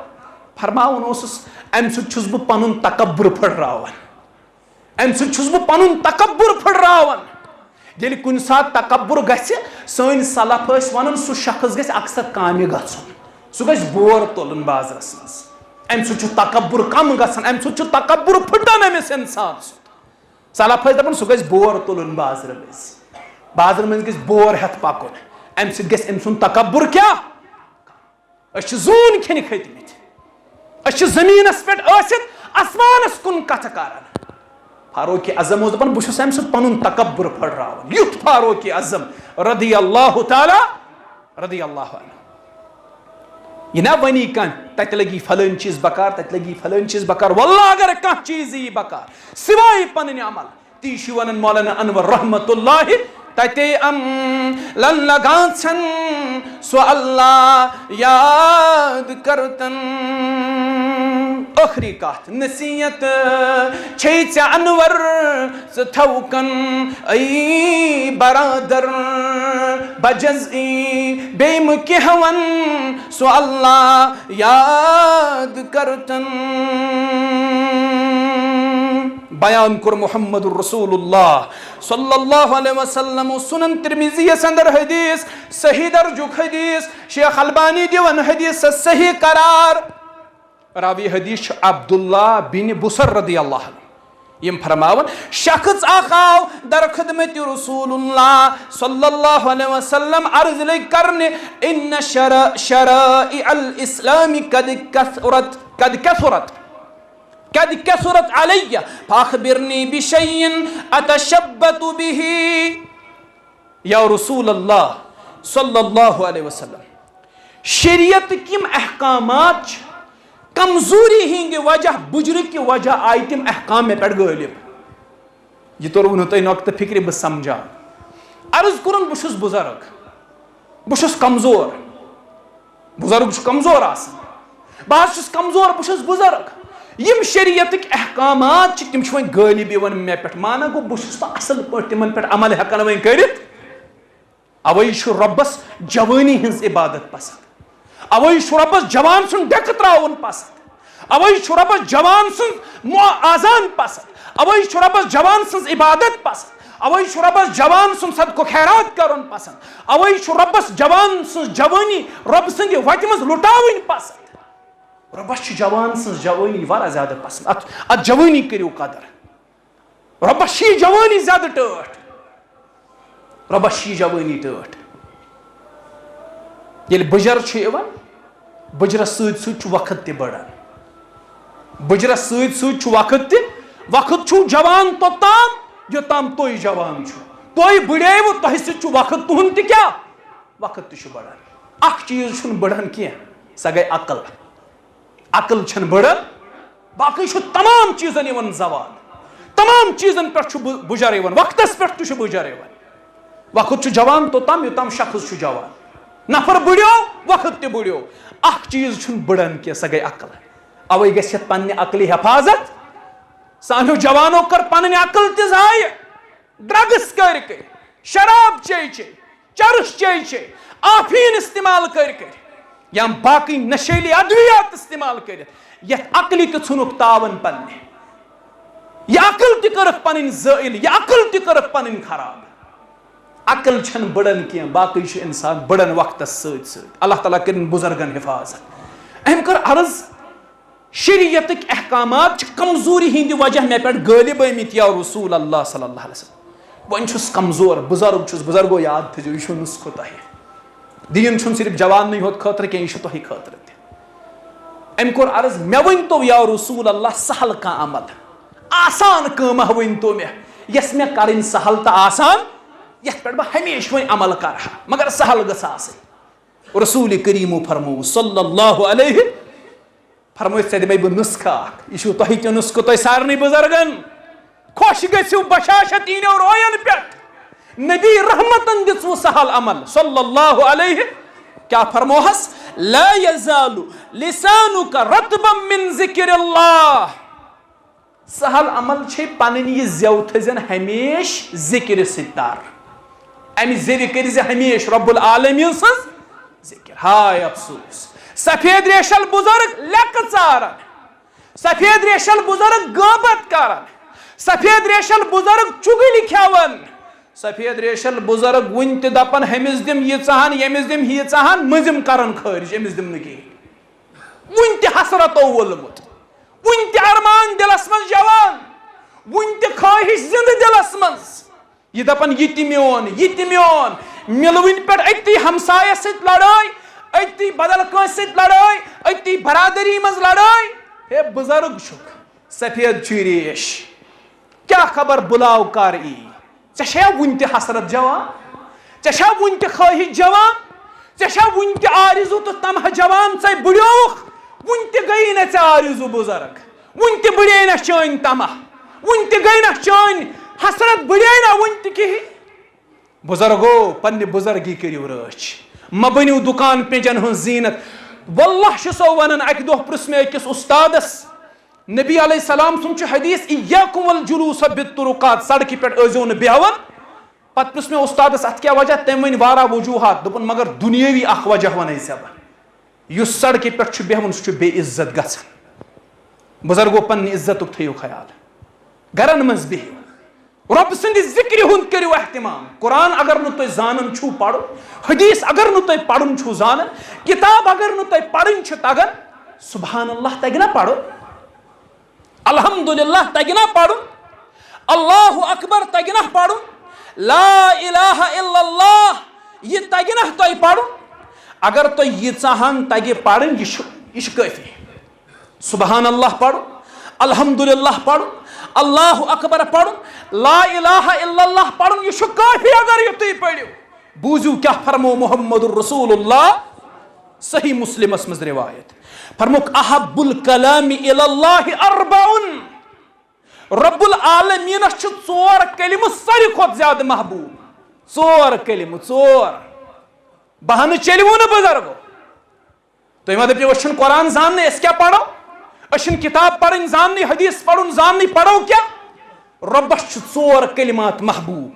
فرماوان اوسُس، امہِ سۭتۍ چھُس بہٕ پنُن تکبر پھٔٹراوان، امہِ سۭتۍ چھُس بہٕ پنُن تکبر پھٔٹراوان۔ ییٚلہِ کُنہِ ساتہٕ تکبر گژھِ، سٲنۍ سلف ٲسۍ ونان، سُہ شخص گژھِ اکثر کامہِ گژھُن، سُہ گژھِ بور تُلُن بازرس منٛز۔ امہِ سۭتۍ چھُ تکبر کم گژھان، امہِ سۭتۍ چھُ تکبر پھٹان أمِس انسان سُنٛد۔ سلف ٲسۍ دپان، سُہ گژھِ بور تُلُن بازرٕ منٛز، بازرٕ منٛز گژھِ بور ہٮ۪تھ پکُن، امہِ سۭتۍ گژھِ أمۍ سُنٛد تکبر کیٛاہ؟ أسۍ چھِ زوٗن کھیٚنہِ کھٔتۍ مٕتۍ۔ أسۍ چھِ زٔمیٖنَس پٮ۪ٹھ ٲسِتھ آسمانَس کُن کَتھٕ کران۔ فاروق اعظم اوس دَپان، بہٕ چھُس اَمہِ سۭتۍ پَنُن تکبر پھٔٹراوان۔ یُتھ فاروق اعظم رضی اللہ تعالیٰ، رضی اللہ عنہ۔ یہِ نہ وَنی کانٛہہ، تَتہِ لَگی فلٲنۍ چیٖز بکار، تَتہِ لَگی فلٲنۍ چیٖز بکار۔ واللہ اگر کانٛہہ چیٖز یی بکار، سوائے پَنٕنۍ عمل، تی چھُ وَنان مولانا انور رحمت اللہ، تَتے عملن لگان ژھن سُہ اللہ یاد کرتن۔ ٲخری کتھ، نصیحت چھے ژےٚ انور، ژٕ تھوکن اے برادر، بجز ای بیمہٕ کینٛہہ ون سُہ اللہ یاد کرتن۔ بیان کوٚر محمد رسول اللہ صلی اللہ علیہ وسلم، سنن ترمذی یس اندر حدیث، صحیح درجُک حدیث، شیخ البانی دِوان حدیثس صحیح قرار۔ راوی حدیث چھُ عبداللہ بن بصر رضی اللہ عنہ۔ یِم فرماوان، شخص اکھ آو در خدمت رسول اللہ صلی اللہ علیہ وسلم، عرض لٔگۍ کرنہِ، ان شرا-، شرائع الاسلام قد کثرت، قد کثرت، قد کثرت علی، فاخبرنی بشیء اتشبت بہ۔ یا رسول اللہ صلی اللہ علیہ وسلم، شریعتٕکۍ یِم احکامات چھِ، کمزوری ہٕنٛدِ وجہ، بُجرٕ کہِ وجہ آیہِ تِم احکام مےٚ پٮ۪ٹھ غٲلب۔ یہِ توٚروٕ نہٕ تۄہہِ نۄقطہٕ فِکرِ؟ بہٕ سمجھاو۔ عرض کوٚرُن، بہٕ چھُس بُزرگ، بہٕ چھُس کمزور۔ بُزرگ چھُ کمزور آسان۔ بہٕ حظ چھُس کمزور، بہٕ چھُس بُزرگ۔ یِم شریعتٕکۍ احکامات چھِ، تِم چھِ وۄنۍ غٲلب یِوان مےٚ پٮ۪ٹھ۔ معنہ گوٚو، بہٕ چھُس نہٕ اصل پٲٹھۍ تِمن پٮ۪ٹھ عمل ہٮ۪کان وۄنۍ کٔرِتھ۔ اوے چھُ رۄبس جوٲنی ہٕنٛز عبادت پسند۔ اوے چھُ رۄبس جوان سُنٛد ڈیکہٕ تراوُن پسند۔ اوے چھُ رۄبس جوان سٕنٛز مو-، اذان پسند۔ اوے چھُ رۄبس جوان سٕنٛز عبادت پسند۔ اوے چھُ رۄبس جوان سُنٛد صدقہٕ خیرات کرُن پسند۔ اوے چھُ رۄبس جوان سٕنٛز جوٲنی رۄب سٕنٛدِ وتہِ منٛز لُٹاوٕنۍ پسند۔ رۄبس چھِ جوان سٕنٛز جوٲنی واریاہ زیادٕ پسند۔ اتھ، اتھ جوٲنی کٔرِو قدر۔ رۄبس چھِ یہِ جوٲنی زیادٕ ٹٲٹھ۔ رۄبس چھِ یہِ جوٲنی ٹٲٹھ۔ ییٚلہِ بُجر چھُ یِوان، بُجرس سۭتۍ سۭتۍ چھُ وقت تہِ بڑان۔ بُجرس سۭتۍ سۭتۍ چھُ وقت تہِ۔ وقت چھُو جوان توٚتام، یوٚتام تُہۍ جوان چھُو۔ تُہۍ بُڑیوٕ، تۄہہِ سۭتۍ چھُ وقت تُہُنٛد تہِ کیٛاہ؟ وقت تہِ چھُ بڑان۔ اکھ چیٖز چھُنہٕ بڑان کینٛہہ، سۄ گٔے عقل۔ عقل چھَنہٕ بڑان، باقٕے چھُ تمام چیٖزن یِوان زوال۔ تمام چیٖزن پٮ۪ٹھ چھُ بُ-، بُجر یِوان، وقتس پٮ۪ٹھ تہِ چھُ بُجر یِوان۔ وقت چھُ جوان توٚتام، یوٚتام شخص چھُ جوان۔ نفر بُڑیو، وقت تہِ بُڑیو۔ اکھ چیٖز چھُنہٕ بڑان کینٛہہ، سۄ گٔے عقل۔ اوے گژھِ یتھ پننہِ عقلہِ حفاظت۔ سانیو جوانو کٔر پنٕنۍ عقل تہِ ضایع۔ ڈرگس کٔرۍ کٔرۍ، شراب چے چے، چرس چے چے، آفین استعمال کٔرۍ کٔرۍ، یا باقٕے نشیلی ادویات استعمال کٔرِتھ یتھ عقلہِ تہِ ژھُنُکھ تاون پننہِ۔ یہِ عقل تہِ کٔرٕکھ پنٕنۍ زٲیِل، یہِ عقل تہِ کٔرٕکھ پنٕنۍ خراب۔ عقل چھنہٕ بڑان کینٛہہ، باقٕے چھُ انسان بڑان وقتس سۭتۍ سۭتۍ۔ اللہ تعالیٰ کٔرِن بُزرگن حفاظت۔ أمۍ کٔر عرض، شریعتٕکۍ احکامات چھِ کمزوری ہٕنٛدِ وجہ مےٚ پٮ۪ٹھ غٲلب آمٕتۍ، یا رسول اللہ صلی اللہ علیہ وسلم۔ وۄنۍ چھُس کمزور، بُزرگ چھُس، بُزرگو یاد تھٲیزیو، یہِ چھُو نُسخہٕ تۄہہِ۔ دیٖن چھُنہٕ صرف جواننٕے ہوت خٲطرٕ کینٛہہ، یہِ چھُ تۄہہِ خٲطرٕ تہِ۔ أمۍ کوٚر عرض، مےٚ ؤنۍ تو یا رسول اللہ، سہل کانٛہہ عمل، آسان کٲمہ ؤنۍ تو مےٚ، یۄس مےٚ کرٕنۍ سہل تہٕ آسان، یتھ پٮ۪ٹھ بہٕ ہمیشہِ وۄنۍ عمل کرٕ ہا، مگر سہل گٔژھ آسٕنۍ۔ رسول کریمو فرموو صلی اللہ علیہ، فرمٲیِتھ، ژےٚ دِمے بہٕ نُسخہٕ اکھ۔ یہِ چھُو تۄہہِ تہِ نُسخہٕ، تۄہہِ سارنٕے بُزرگن۔ خۄش گٔژھِو بشاشت تیٖنو روین پٮ۪ٹھ۔ نبی رحمتن دِژوٕ سہل عمل صلی اللہ علیہ۔ کیٛاہ فرموہس؟ لا یزال لسانک رطبا من ذکر اللہ۔ سہل عمل چھے پنٕنۍ یہِ زٮ۪و تھٲوزٮ۪ن ہمیشہِ ذِکرِ سۭتۍ تر۔ امہِ زٮ۪وِ کٔرزِ ہمیشہِ رب العالمین سٕنٛز ذِکر۔ ہاے افسوس، سفید ریشل بُزرگ لیٚکہٕ ژاران، سفید ریشل بُزرگ غٲبت کران، سفید ریشل بُزرگ چُگلۍ کھٮ۪وان، سفید ریشل بُزرگ وُنہِ تہِ دپان، ہُمِس دِم ییٖژاہن، ییٚمِس دِم ہیٖژاہن، مٔنٛزِم کران خٲرج، أمِس دِم نہٕ کِہیٖنۍ۔ وُنہِ تہِ حسرت وولمُت، وُنہِ تہِ ارمان دِلس منٛز جوان، وُنہِ تہِ خٲہِش زِندٕ دِلس منٛز۔ یہِ دپان، یہِ تہِ میون، یہِ تہِ میون۔ مِلوٕنۍ پٮ۪ٹھ أتی ہمسایس سۭتۍ لڑٲے، أتی بدل کٲنٛسہِ سۭتۍ لڑٲے، أتی برادری منٛز لڑٲے۔ ہے بُزرگ چھُکھ، سفید چھُے ریش۔ کیٛاہ خبر بُلاو کر یی؟ ژےٚ چھےٚ وُنہِ تہِ حسرت جوان؟ ژےٚ چھےٚ وُنہِ تہِ خٲہِش جوان؟ ژےٚ چھےٚ وُنہِ تہِ آرزو تہٕ طمع جوان؟ ژَے بُڑیووُکھ، وُنہِ تہِ گٔیی نہ ژےٚ آرزو بُزرگ، وُنہِ تہِ بُڑے نہ چٲنۍ طمع، وُنہِ تہِ گٔے نہ چٲنۍ حسرت، بُڑے نہ وُنہِ تہِ کِہیٖنۍ۔ بُزرگو، پننہِ بُزرگی کٔرِو رٲچھ، مہ بٔنِو دُکان پینجن ہٕنٛز زیٖنت۔ واللہ چھُسو ونان، اکہِ دۄہ پرُژھ مےٚ أکِس اُستادس، نبی علیہ السلام سُنٛد چھُ حدیث، "ایاکم والجلوس بالطرقات"، سڑکہِ پٮ۪ٹھ ٲسۍزیو نہٕ بیہوان۔ پتہٕ پرُژھ مےٚ اُستادس، "اتھ کیٛاہ وجہ؟" تٔمۍ ؤنۍ واریاہ وجوہات، دوٚپُن، "مگر دُنیٲوی اکھ وجہ ونَے ژےٚ بہٕ، یُس سڑکہِ پٮ۪ٹھ چھُ بیہوان، سُہ چھُ بے عزت گژھان۔" بُزرگو، پننہِ عزتُک تھٲیِو خیال، گرن منٛز بِہِو۔ رۄب سٕنٛدِ ذِکرِ ہُنٛد کٔرِو اہتمام۔ قرآن اگر نہٕ تُہۍ زانان چھُو پَرُن، حدیث اگر نہٕ تُہۍ پَرُن چھُو زانان، کِتاب اگر نہٕ تۄہہِ پَرٕنۍ چھِ تَگان، سبحان اللہ تَگہِ نا پَرُن؟ الحمدللہ تَگہِ نا پَرُن؟ اللہ اکبر تَگہِ نا پَرُن؟ لا الہ الا اللہ یہِ تَگہِ نا تۄہہِ پَرُن؟ اگر تۄہہِ ییٖژاہ ہن تَگہِ پَرٕنۍ، یہِ چھُ، یہِ چھُ کٲفی۔ سبحان اللہ پرُن، الحمدللہ پرُن، اللہ اکبر پرُن، لا الہ الا اللہ پرُن، یہِ چھُ کٲفی اگر یہِ تُہۍ پٔرِو۔ بوٗزِو کیٛاہ فرموو محمد رسول اللہ۔ صحیح مسلمس منٛز روایت۔ فرموک، احب الکلام الی اللہ اربع۔ رب العالمینس چھِ ژور کلمہٕ ساروی کھۄتہٕ زیادٕ محبوب۔ ژور کلمہٕ، ژور۔ بہانہٕ چٔلِوٕ نہٕ بزرگو۔ تُہۍ ما دٔپِو، أسۍ چھِنہٕ قرآن زاننٕے، أسۍ کیٛاہ پرو؟ أسۍ چھِنہٕ کتاب پرٕنۍ زاننٕے، حدیث پرُن زاننٕے، پرو کیٛاہ؟ رۄبس چھِ ژور کلمات محبوب۔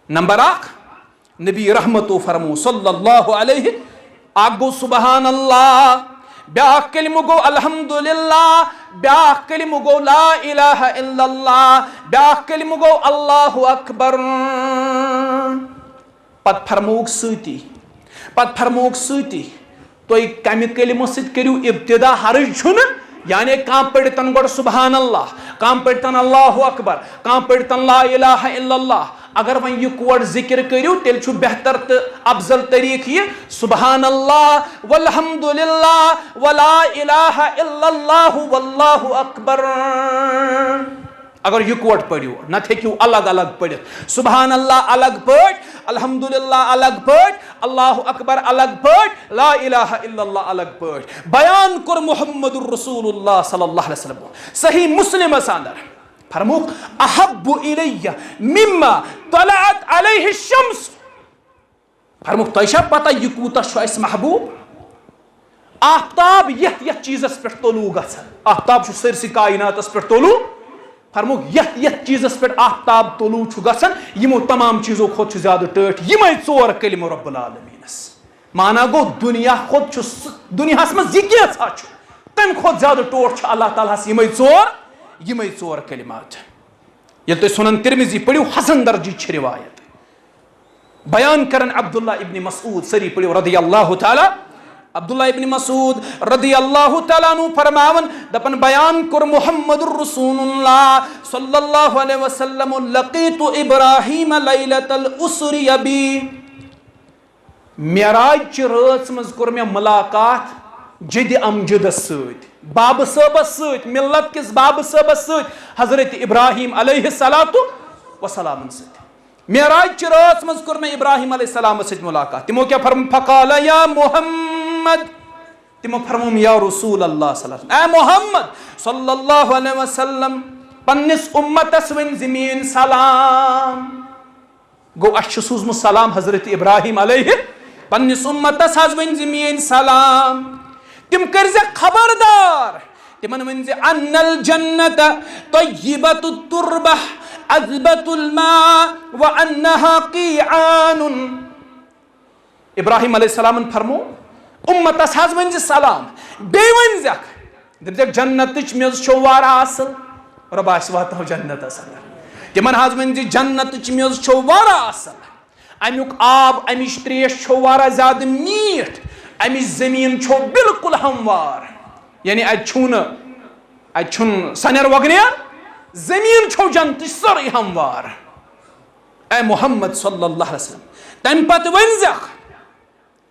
نمبر اکھ، نبی رحمتو فرمو صلی اللہ علیہ، اکھ گوٚو سبحان اللہ، بیاکھ کلمہٕ گوٚو الحمدللہ، بیاکھ کلمہٕ گوٚو لا الہ الا اللہ، بیاکھ کلمہٕ گوٚو اللہ اکبر۔ پتہٕ فرمووُکھ سۭتی، پتہٕ فرمووُکھ سۭتی، تُہۍ کمہِ کلمہٕ سۭتۍ کٔرِو ابتدا، حرج چھُنہٕ، یعنی کانٛہہ پٔرِو تن گۄڈٕ سبحان اللہ، کانٛہہ پٔرِو تن اللہ اکبر، کانٛہہ پٔرِو تن لا الہ الا اللہ۔ اگر وۄنۍ یہِ کوٹ ذکر کٔرِو، تیٚلہِ چھُ بہتر تہٕ افضل طریٖقہٕ یہِ، سبحان اللہ والحمدللہ ولا الہ الا اللہ واللہ اکبر۔ اگر یکوٹ پٔرِو، نتہٕ ہیٚکِو الگ الگ پٔرِتھ۔ سبحان اللہ الگ پٲٹھۍ، الحمدللہ الگ پٲٹھۍ، اللہ اکبر الگ پٲٹھۍ، لا الہ الا اللہ الگ پٲٹھۍ۔ بیان کوٚر محمد رسول اللہ صلی اللہ علیہ وسلم۔ صحیح مسلمس اندر فرموک، احب الی مما طلعت علیہ الشمس۔ فرموک، تۄہہِ چھا پتہ یہِ کوٗتاہ چھُ اَسہِ محبوب؟ آفتاب یتھ یتھ چیٖزس پٮ۪ٹھ طلوع گژھان، آفتاب چھُ سٲرسٕے کائناتس پٮ۪ٹھ طلوع۔ فرموک، یتھ یتھ چیٖزس پٮ۪ٹھ آفتاب طلوع چھُ گژھان، یِمو تمام چیٖزو کھۄتہٕ چھُ زیادٕ ٹٲٹھۍ یِمے ژور کلمہٕ رب العالمینس۔ معنہ گوٚو، دُنیا کھۄتہٕ چھُ سُہ، دُنیاہس منٛز یہِ کینٛژھا چھُ، تمہِ کھۄتہٕ زیادٕ ٹوٹھ چھُ اللہ تعالیٰ ہس یِمے ژور، یِمے ژور کلمات۔ ییٚلہِ تُہۍ سنن ترمذی پٔرِو، حسن درجی چھِ روایت۔ بیان کرن عبداللہ ابن مسعود، سٲری پٔرِو رضی اللہ تعالیٰ۔ عبداللہ ابن مسعود رضی اللہ تعالیٰ عنہ فرماون، دپن، بیان کوٚر محمد رسول اللہ صلی اللہ علیہ وسلم، لقیت ابراہیم لیلۃ الاسری بی۔ معراج چہِ رٲژ منٛز کوٚر مےٚ ملاقات جدِ امجدس سۭتۍ، بابہٕ صٲبس سۭتۍ، ملت کِس بابہٕ صٲبس سۭتۍ، حضرت ابراہیم علیہ الصلوۃ والسلامن سۭتۍ۔ معراج چہِ رٲژ منٛز کوٚر مےٚ ابراہیم علیہ السلامس سۭتۍ ملاقات۔ تِمو کیٛاہ فرم؟ فقال یا محمد، تِمو فرموم، یا رسول اللہ صلی اللہ علیہ وسلم، اے محمد صلی اللہ علیہ وسلم، پننِس امتس ؤنۍ زِ میٲنۍ سلام۔ گوٚو، اَسہِ چھُ سوٗزمُت سلام حضرت ابراہیم علیہ، پننِس امتس حظ ؤنۍ زِ میٲنۍ سلام۔ تِم کٔرۍ زِ خبردار، تِمن ؤنۍ زِ، ان الجنت طیبۃ التربہ عذبۃ الماء وانہا قیعان۔ ابراہیم علیہ السلامن فرمو، امتس حظ ؤنۍ زِ سلام، بیٚیہِ ؤنۍ زکھ، دٔپۍ زکھ، جنتٕچ میٚژ چھو واریاہ اصل، رۄب آسہِ واتناو جنتس اندر۔ تِمن حظ ؤنۍ زِ جنتٕچ میٚژ چھو واریاہ اصل، امیُک آب، امِچ تریش چھو واریاہ زیادٕ میٖٹھ، امِچ زٔمیٖن چھو بالکل ہموار، یعنی اتہِ چھُو نہٕ، اتہِ چھُنہٕ سنیر وغنیر، زٔمیٖن چھو جنتٕچ سٲرٕے ہموار۔ اے محمد صلی اللہ علیہ وسلم، تمہِ پتہٕ ؤنۍ زکھ،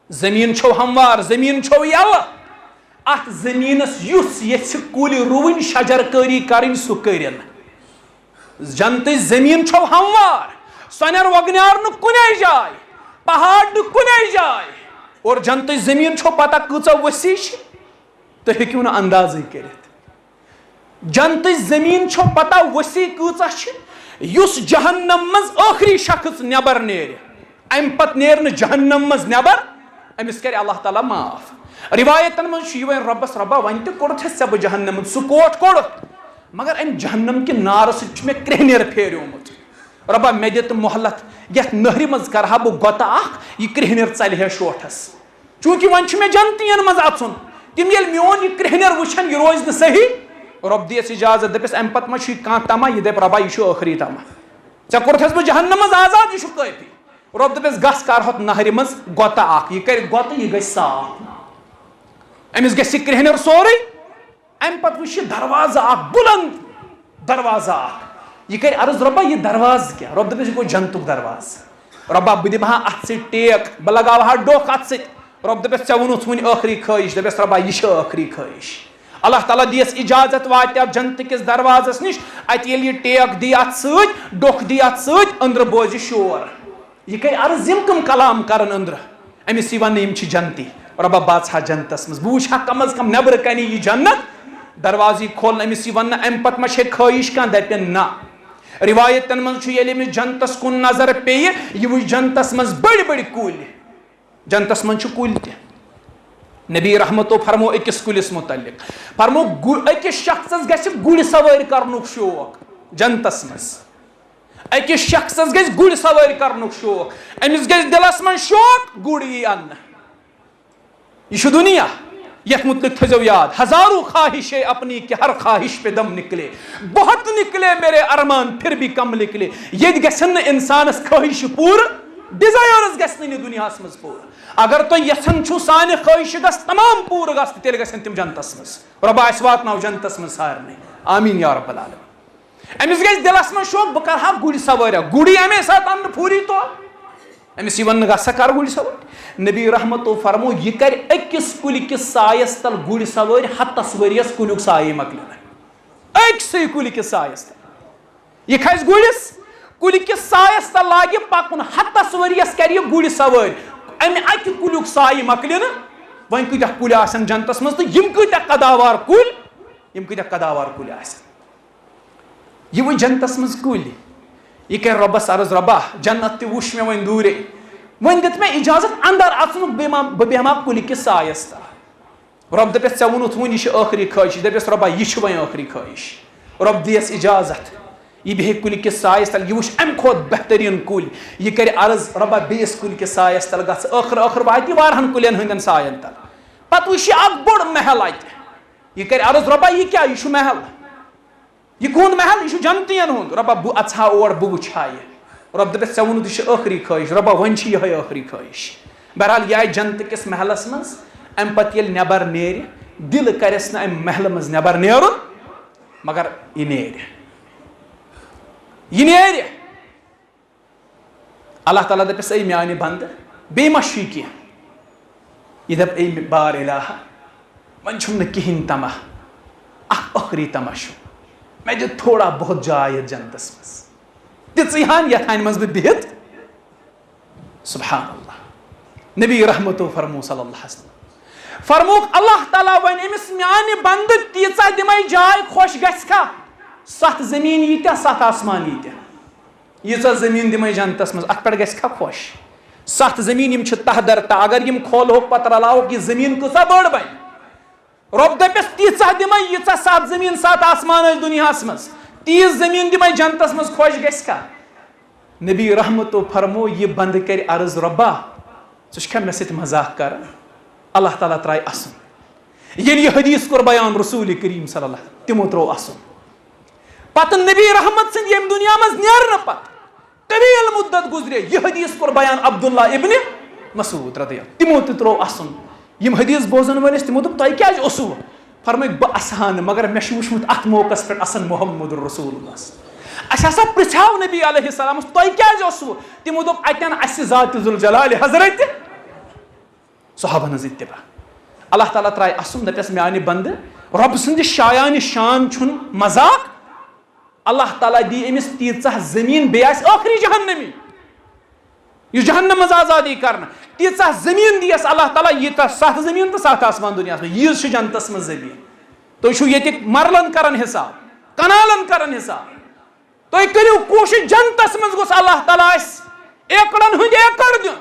زٔمیٖن چھو ہموار، زٔمیٖن چھو یلہٕ۔ اتھ زٔمیٖنس یُس یژھِ کُلۍ رُوٕنۍ، شجر کٲری کرٕنۍ، سُہ کٔرِن۔ جنتٕچ زٔمیٖن چھو ہموار، سۄنٮ۪ر وۄگنیار نہٕ کُنے جایہِ، پہاڑ نہٕ کُنے جایہِ۔ اور جنتٕچ زٔمیٖن چھو پتہ کۭژاہ وسیع چھِ، تُہۍ ہیٚکِو نہٕ اندازٕے کٔرِتھ۔ جنتٕچ زٔمیٖن چھو پتہ وسیع کۭژاہ چھِ، یُس جہنم منٛز ٲخری شخص نٮ۪بر نیرِ، امہِ پتہٕ نیرِ نہٕ جہنم منٛز نٮ۪بر، أمِس کرِ اللہ تعالیٰ معاف۔ روایتن منٛز چھُ یِوان، رۄبس، رۄبا، وۄنۍ تہِ کوٚڑتھس ژےٚ بہٕ جہنم منٛز، سُہ کوٹ کوٚڑتھ، مگر امہِ جہنم کہِ نارٕ سۭتۍ چھُ مےٚ کرٛیٚہنیر پھیریومُت۔ رۄبا، مےٚ دِ تہٕ مۄہلت، یتھ نہرِ منٛز کرٕ ہا بہٕ گۄتہٕ اکھ، یہِ کرٛیٚہنیر ژلہِ ہے شوٹھس۔ چوٗنٛکہِ وۄنۍ چھُ مےٚ جنتین منٛز اژُن، تِم ییٚلہِ میون یہِ کرٛیٚہنیر وٕچھن، یہِ روزِ نہٕ صحیح۔ رۄب دِیَس اجازت، دٔپِس، امہِ پتہٕ ما چھُے کانٛہہ طمع؟ یہِ دپہِ، رۄبا، یہِ چھُ ٲخری طمع۔ ژےٚ کوٚرتھس بہٕ جہنم منٛز آزاد، یہِ چھُ کٲفی۔ رۄب دٔپِس، گژھ، کر ہوٚتھ نہرِ منٛز گۄتہٕ اکھ، یہِ کرِ گۄتہٕ، یہِ گژھِ صاف۔ أمِس گژھِ یہِ کرٛیٚہنیر سورُے۔ امہِ پتہٕ وٕچھ یہِ دروازٕ اکھ، بُلند دروازٕ اکھ۔ یہِ کرِ عرض، رۄبا، یہِ دروازٕ کیٛاہ؟ رۄب دٔپِس، یہِ گوٚو جنتُک دروازٕ۔ رۄبا، بہٕ دِمہٕ ہا اتھ سۭتۍ ٹیک، بہٕ لگاوٕ ہا ڈوکھ اتھ سۭتۍ۔ رۄب دٔپِس، ژےٚ ووٚنُتھ وُنہِ ٲخری خٲہِش، دٔپِس، رۄبا، یہِ چھِ ٲخری خٲہِش۔ اللہ تعالیٰ دِیَس اجازت، واتہِ اتھ جنتہٕ کِس دروازس نِش، اتہِ ییٚلہِ یہِ ٹیک دِیہِ اتھ سۭتۍ، ڈوکھ دِیہِ اتھ سۭتۍ، أنٛدرٕ بوزِ شور۔ یہِ کرِ عرض، یِم کٕم کلام کرن أنٛدرٕ؟ أمِس یی وننہٕ، یِم چھِ جنتی۔ رۄبا، بہٕ اژٕ ہا جنتس منٛز، بہٕ وٕچھِ ہا کم از کم نیبرٕ کنہِ یہِ جنت۔ دروازٕ یی کھولنہٕ، أمِس یی وننہٕ، امہِ پتہٕ ما چھے خٲہِش کانٛہہ؟ دپن نہ۔ رِوایتن منٛز چھُ، ییٚلہِ أمِس جنتس کُن نظر پیٚیہِ، یہِ وٕچھِ جنتس منٛز بٔڑۍ بٔڑۍ کُلۍ۔ جنتس منٛز چھِ کُلۍ تہِ۔ نبی رحمتو فرمو أکِس کُلِس متعلق، فرمو، گُ-، أکِس شخصس گژھِ گُرۍ سوٲرۍ کرنُک شوق جنتس منٛز۔ أکِس شخصس گژھِ گُرۍ سوٲرۍ کرنُک شوق، أمِس گژھِ دِلس منٛز شوق، گُر یی اننہٕ۔ یہِ چھُ دُنیا، یتھ متعلق تھٲیزیو یاد، ہزاروں خواہشیں اپنی کہ ہر خواہش پہ دم نکلے، بہت نکلے میرے ارمان پھر بھی کم نکلے۔ ییٚتہِ گژھن نہٕ انسانس خٲہشہٕ پوٗرٕ، ڈیزایرز گژھِ نہٕ یہِ دُنیاہس منٛز پوٗرٕ۔ اگر تُہۍ یژھان چھِو سانہِ خٲہشہٕ گژھ تمام پوٗرٕ گژھنہٕ، تیٚلہِ گژھن تِم جنتس منٛز۔ رۄبا، اسہِ واتناو جنتس منٛز سارنٕے۔ آمین یا رب العالمین۔ أمِس گژھِ دِلس منٛز شوق، بہٕ کرٕ ہا گُرۍ سوٲرۍ۔ گُرۍ ییٚمے ساتہٕ اننہٕ پھوٗری تو، أمِس یی وننہٕ، گژھ سا کر گُرۍ سوٲرۍ۔ نبی رحمتو فرمو، یہِ کرِ أکِس کُلہِ کِس سایس تل گُرۍ سوٲرۍ، ہتس ؤرۍیس کُلیُک سایہِ مۄکلہِ نہٕ۔ أکسٕے کُلہِ کِس سایس تل۔ یہِ کھسہِ گُرِس، کُلہِ کِس سایس تل لاگہِ پکُن، ہتس ؤرۍیس کرِ یہِ گُرۍ سوٲرۍ۔ امہِ اکہِ کُلیُک سایہِ مۄکلہِ نہٕ۔ وۄنۍ کۭتیاہ کُلۍ آسن جنتس منٛز تہٕ یِم کۭتیاہ قداوار کُلۍ، یِم کۭتیاہ قداوار کُلۍ آسن۔ یہِ وٕچھ جنتس منٛز کُلۍ، یہِ کرِ رۄبس عرض، رۄبا، جنت تہِ وٕچھ مےٚ وۄنۍ دوٗرے، وۄنۍ دِتھ مےٚ اجازت اندر اژنُک، بیٚیہِ ما، بہٕ بیٚہمہٕ ہا کُلہِ کِس سایس تل۔ رۄب دپٮ۪س، ژےٚ ووٚنُتھ وۄنۍ یہِ چھِ ٲخری خٲہِش، دپٮ۪س، رۄبا، یہِ چھِ وۄنۍ ٲخری خٲہِش۔ رۄب دِیس اجازت، یہِ بیٚہہِ کُلہِ کِس سایس تل، یہِ وٕچھ امہِ کھۄتہٕ بہتریٖن کُلۍ، یہِ کرِ عرض، رۄبا، بیٚیِس کُلہِ کِس سایس تل گژھ، ٲخر ٲخر واتہِ یہِ واریاہن کُلٮ۪ن ہٕنٛدٮ۪ن ساین تل۔ پتہٕ وٕچھ یہِ اکھ بوٚڑ محل اتہِ، یہِ کرِ عرض، رۄبا، یہِ کیٛاہ، یہِ چھُ محل۔ یہِ کُہُنٛد محل؟ یہِ چھُ جنتین ہُنٛد۔ رۄبا، بہٕ اژٕ ہا اور، بہٕ وٕچھِ ہا یہِ۔ رۄب دَپٮ۪س، ژےٚ ووٚنُتھ یہِ چھِ ٲخری خٲہِش۔ رۄبا، وۄنۍ چھِ یِہوٚے ٲخری خٲہِش۔ بہرحال، یہِ آیہِ جنتہٕ کِس محلس منٛز۔ اَمہِ پتہٕ ییٚلہِ نٮ۪بر نیرِ، دِل کرٮ۪س نہٕ اَمہِ محلہٕ منٛز نٮ۪بر نیرُن، مگر یہِ نیرِ۔ یہِ نیرِ۔ اللہ تعالیٰ دَپٮ۪س، اے میانہِ بندٕ، بیٚیہِ ما چھُے کینٛہہ؟ یہِ دَپہِ، اے بار الہ، وۄنۍ چھُم نہٕ کِہیٖنۍ طمع، اکھ ٲخری طمع چھُم، مےٚ دِ تھوڑا بہت جاے یَتھ جنتس منٛز، تِژٕے ہن یَتھ ہَنہِ منٛز بہٕ بِہِتھ۔ سبحان اللہ۔ نبی رحمتو فرمو صلی اللہ علیہ وسلم، فرمووُکھ، اللہ تعالیٰ وَنہِ أمِس، میانہِ بندٕ، تیٖژاہ دِمے جاے، خۄش گژھِ کھا؟ ستھ زٔمیٖن ییٖتیٛاہ، ستھ آسمان ییٖتیٛاہ۔ ییٖژاہ زٔمیٖن دِمے جنتس منٛز، اتھ پٮ۪ٹھ گژھِ کھا خۄش؟ ستھ زٔمیٖن یِم چھِ تہہ در تہہ، اگر یِم کھولہوکھ پتہٕ رلاوکھ، یہِ زٔمیٖن کۭژاہ بٔڑ بنہِ؟ رۄب دَپٮ۪س، تیٖژاہ دِمے، ییٖژاہ ستھ زٔمیٖن، ستھ آسمان ٲسۍ دُنیاہس منٛز، تیٖژ زٔمیٖن دِمے جنتس منٛز، خۄش گژھِ کھا؟ نبی رحمتو فرمو، یہِ بندٕ کرِ عرض، رۄبا، ژٕ چھُکھا مےٚ سۭتۍ مذاق کران؟ اللہ تعالیٰ ترٛایہِ اَسُن۔ ییٚلہِ یہِ حدیث کوٚر بیان رسول کریم صلی اللہ علیہ وسلم، تِمو ترٛوو اَسُن۔ پتہٕ نبی رحمت سٕنٛدِ ییٚمہِ دُنیا منٛز نیرنہٕ پتہٕ طویل مدت گُزرے، یہِ حدیث کوٚر بیان عبداللہ ابن مسعود رضی اللہ، تِمو تہِ ترٛوو اَسُن۔ یِم حدیث بوزن وٲلۍ ٲسۍ، تِمو دوٚپ، تۄہہِ کیٛازِ اوسوٕ؟ فرمٲوِکھ، بہٕ اَسہٕ ہا نہٕ، مگر مےٚ چھُ وُچھمُت اَتھ موقعس پٮ۪ٹھ اَسَن محمد رسول اللہ۔ اَسہِ ہسا پرٛژھیٛاو نبی علیہ السلامس، تۄہہِ کیٛازِ اوسوٕ؟ تِمو دوٚپ، اَتٮ۪ن اَسہِ ذاتِ ذوالجلالِ حضرت صحابن ہٕنٛز اتباع۔ اللہ تعالیٰ ترٛایہِ اَسُن، دَپٮ۪س، میٛانہِ بندٕ، رۄب سٕنٛدِ شایانِ شان چھُنہٕ مذاق۔ اللہ تعالیٰ دی أمِس تیٖژاہ زٔمیٖن، بیٚیہِ آسہِ ٲخری جہنمی، یُس جہنم منٛز آزادی کرنہٕ، تیٖژاہ زٔمیٖن دِیَس اللہ تعالیٰ، ییٖژاہ ستھ زٔمیٖن تہٕ ستھ آسمان دُنیاہَس منٛز، ییٖژ چھِ جنتس منٛز زٔمیٖن۔ تُہۍ چھِو ییٚتہِ مرلن کران حساب، کنالن کران حساب۔ تُہۍ کٔرِو کوٗشِش، جنتس منٛز گوٚژھ اللہ تعالیٰ اَسہِ ایکڑن ہُنٛد ایکڑ دیُن۔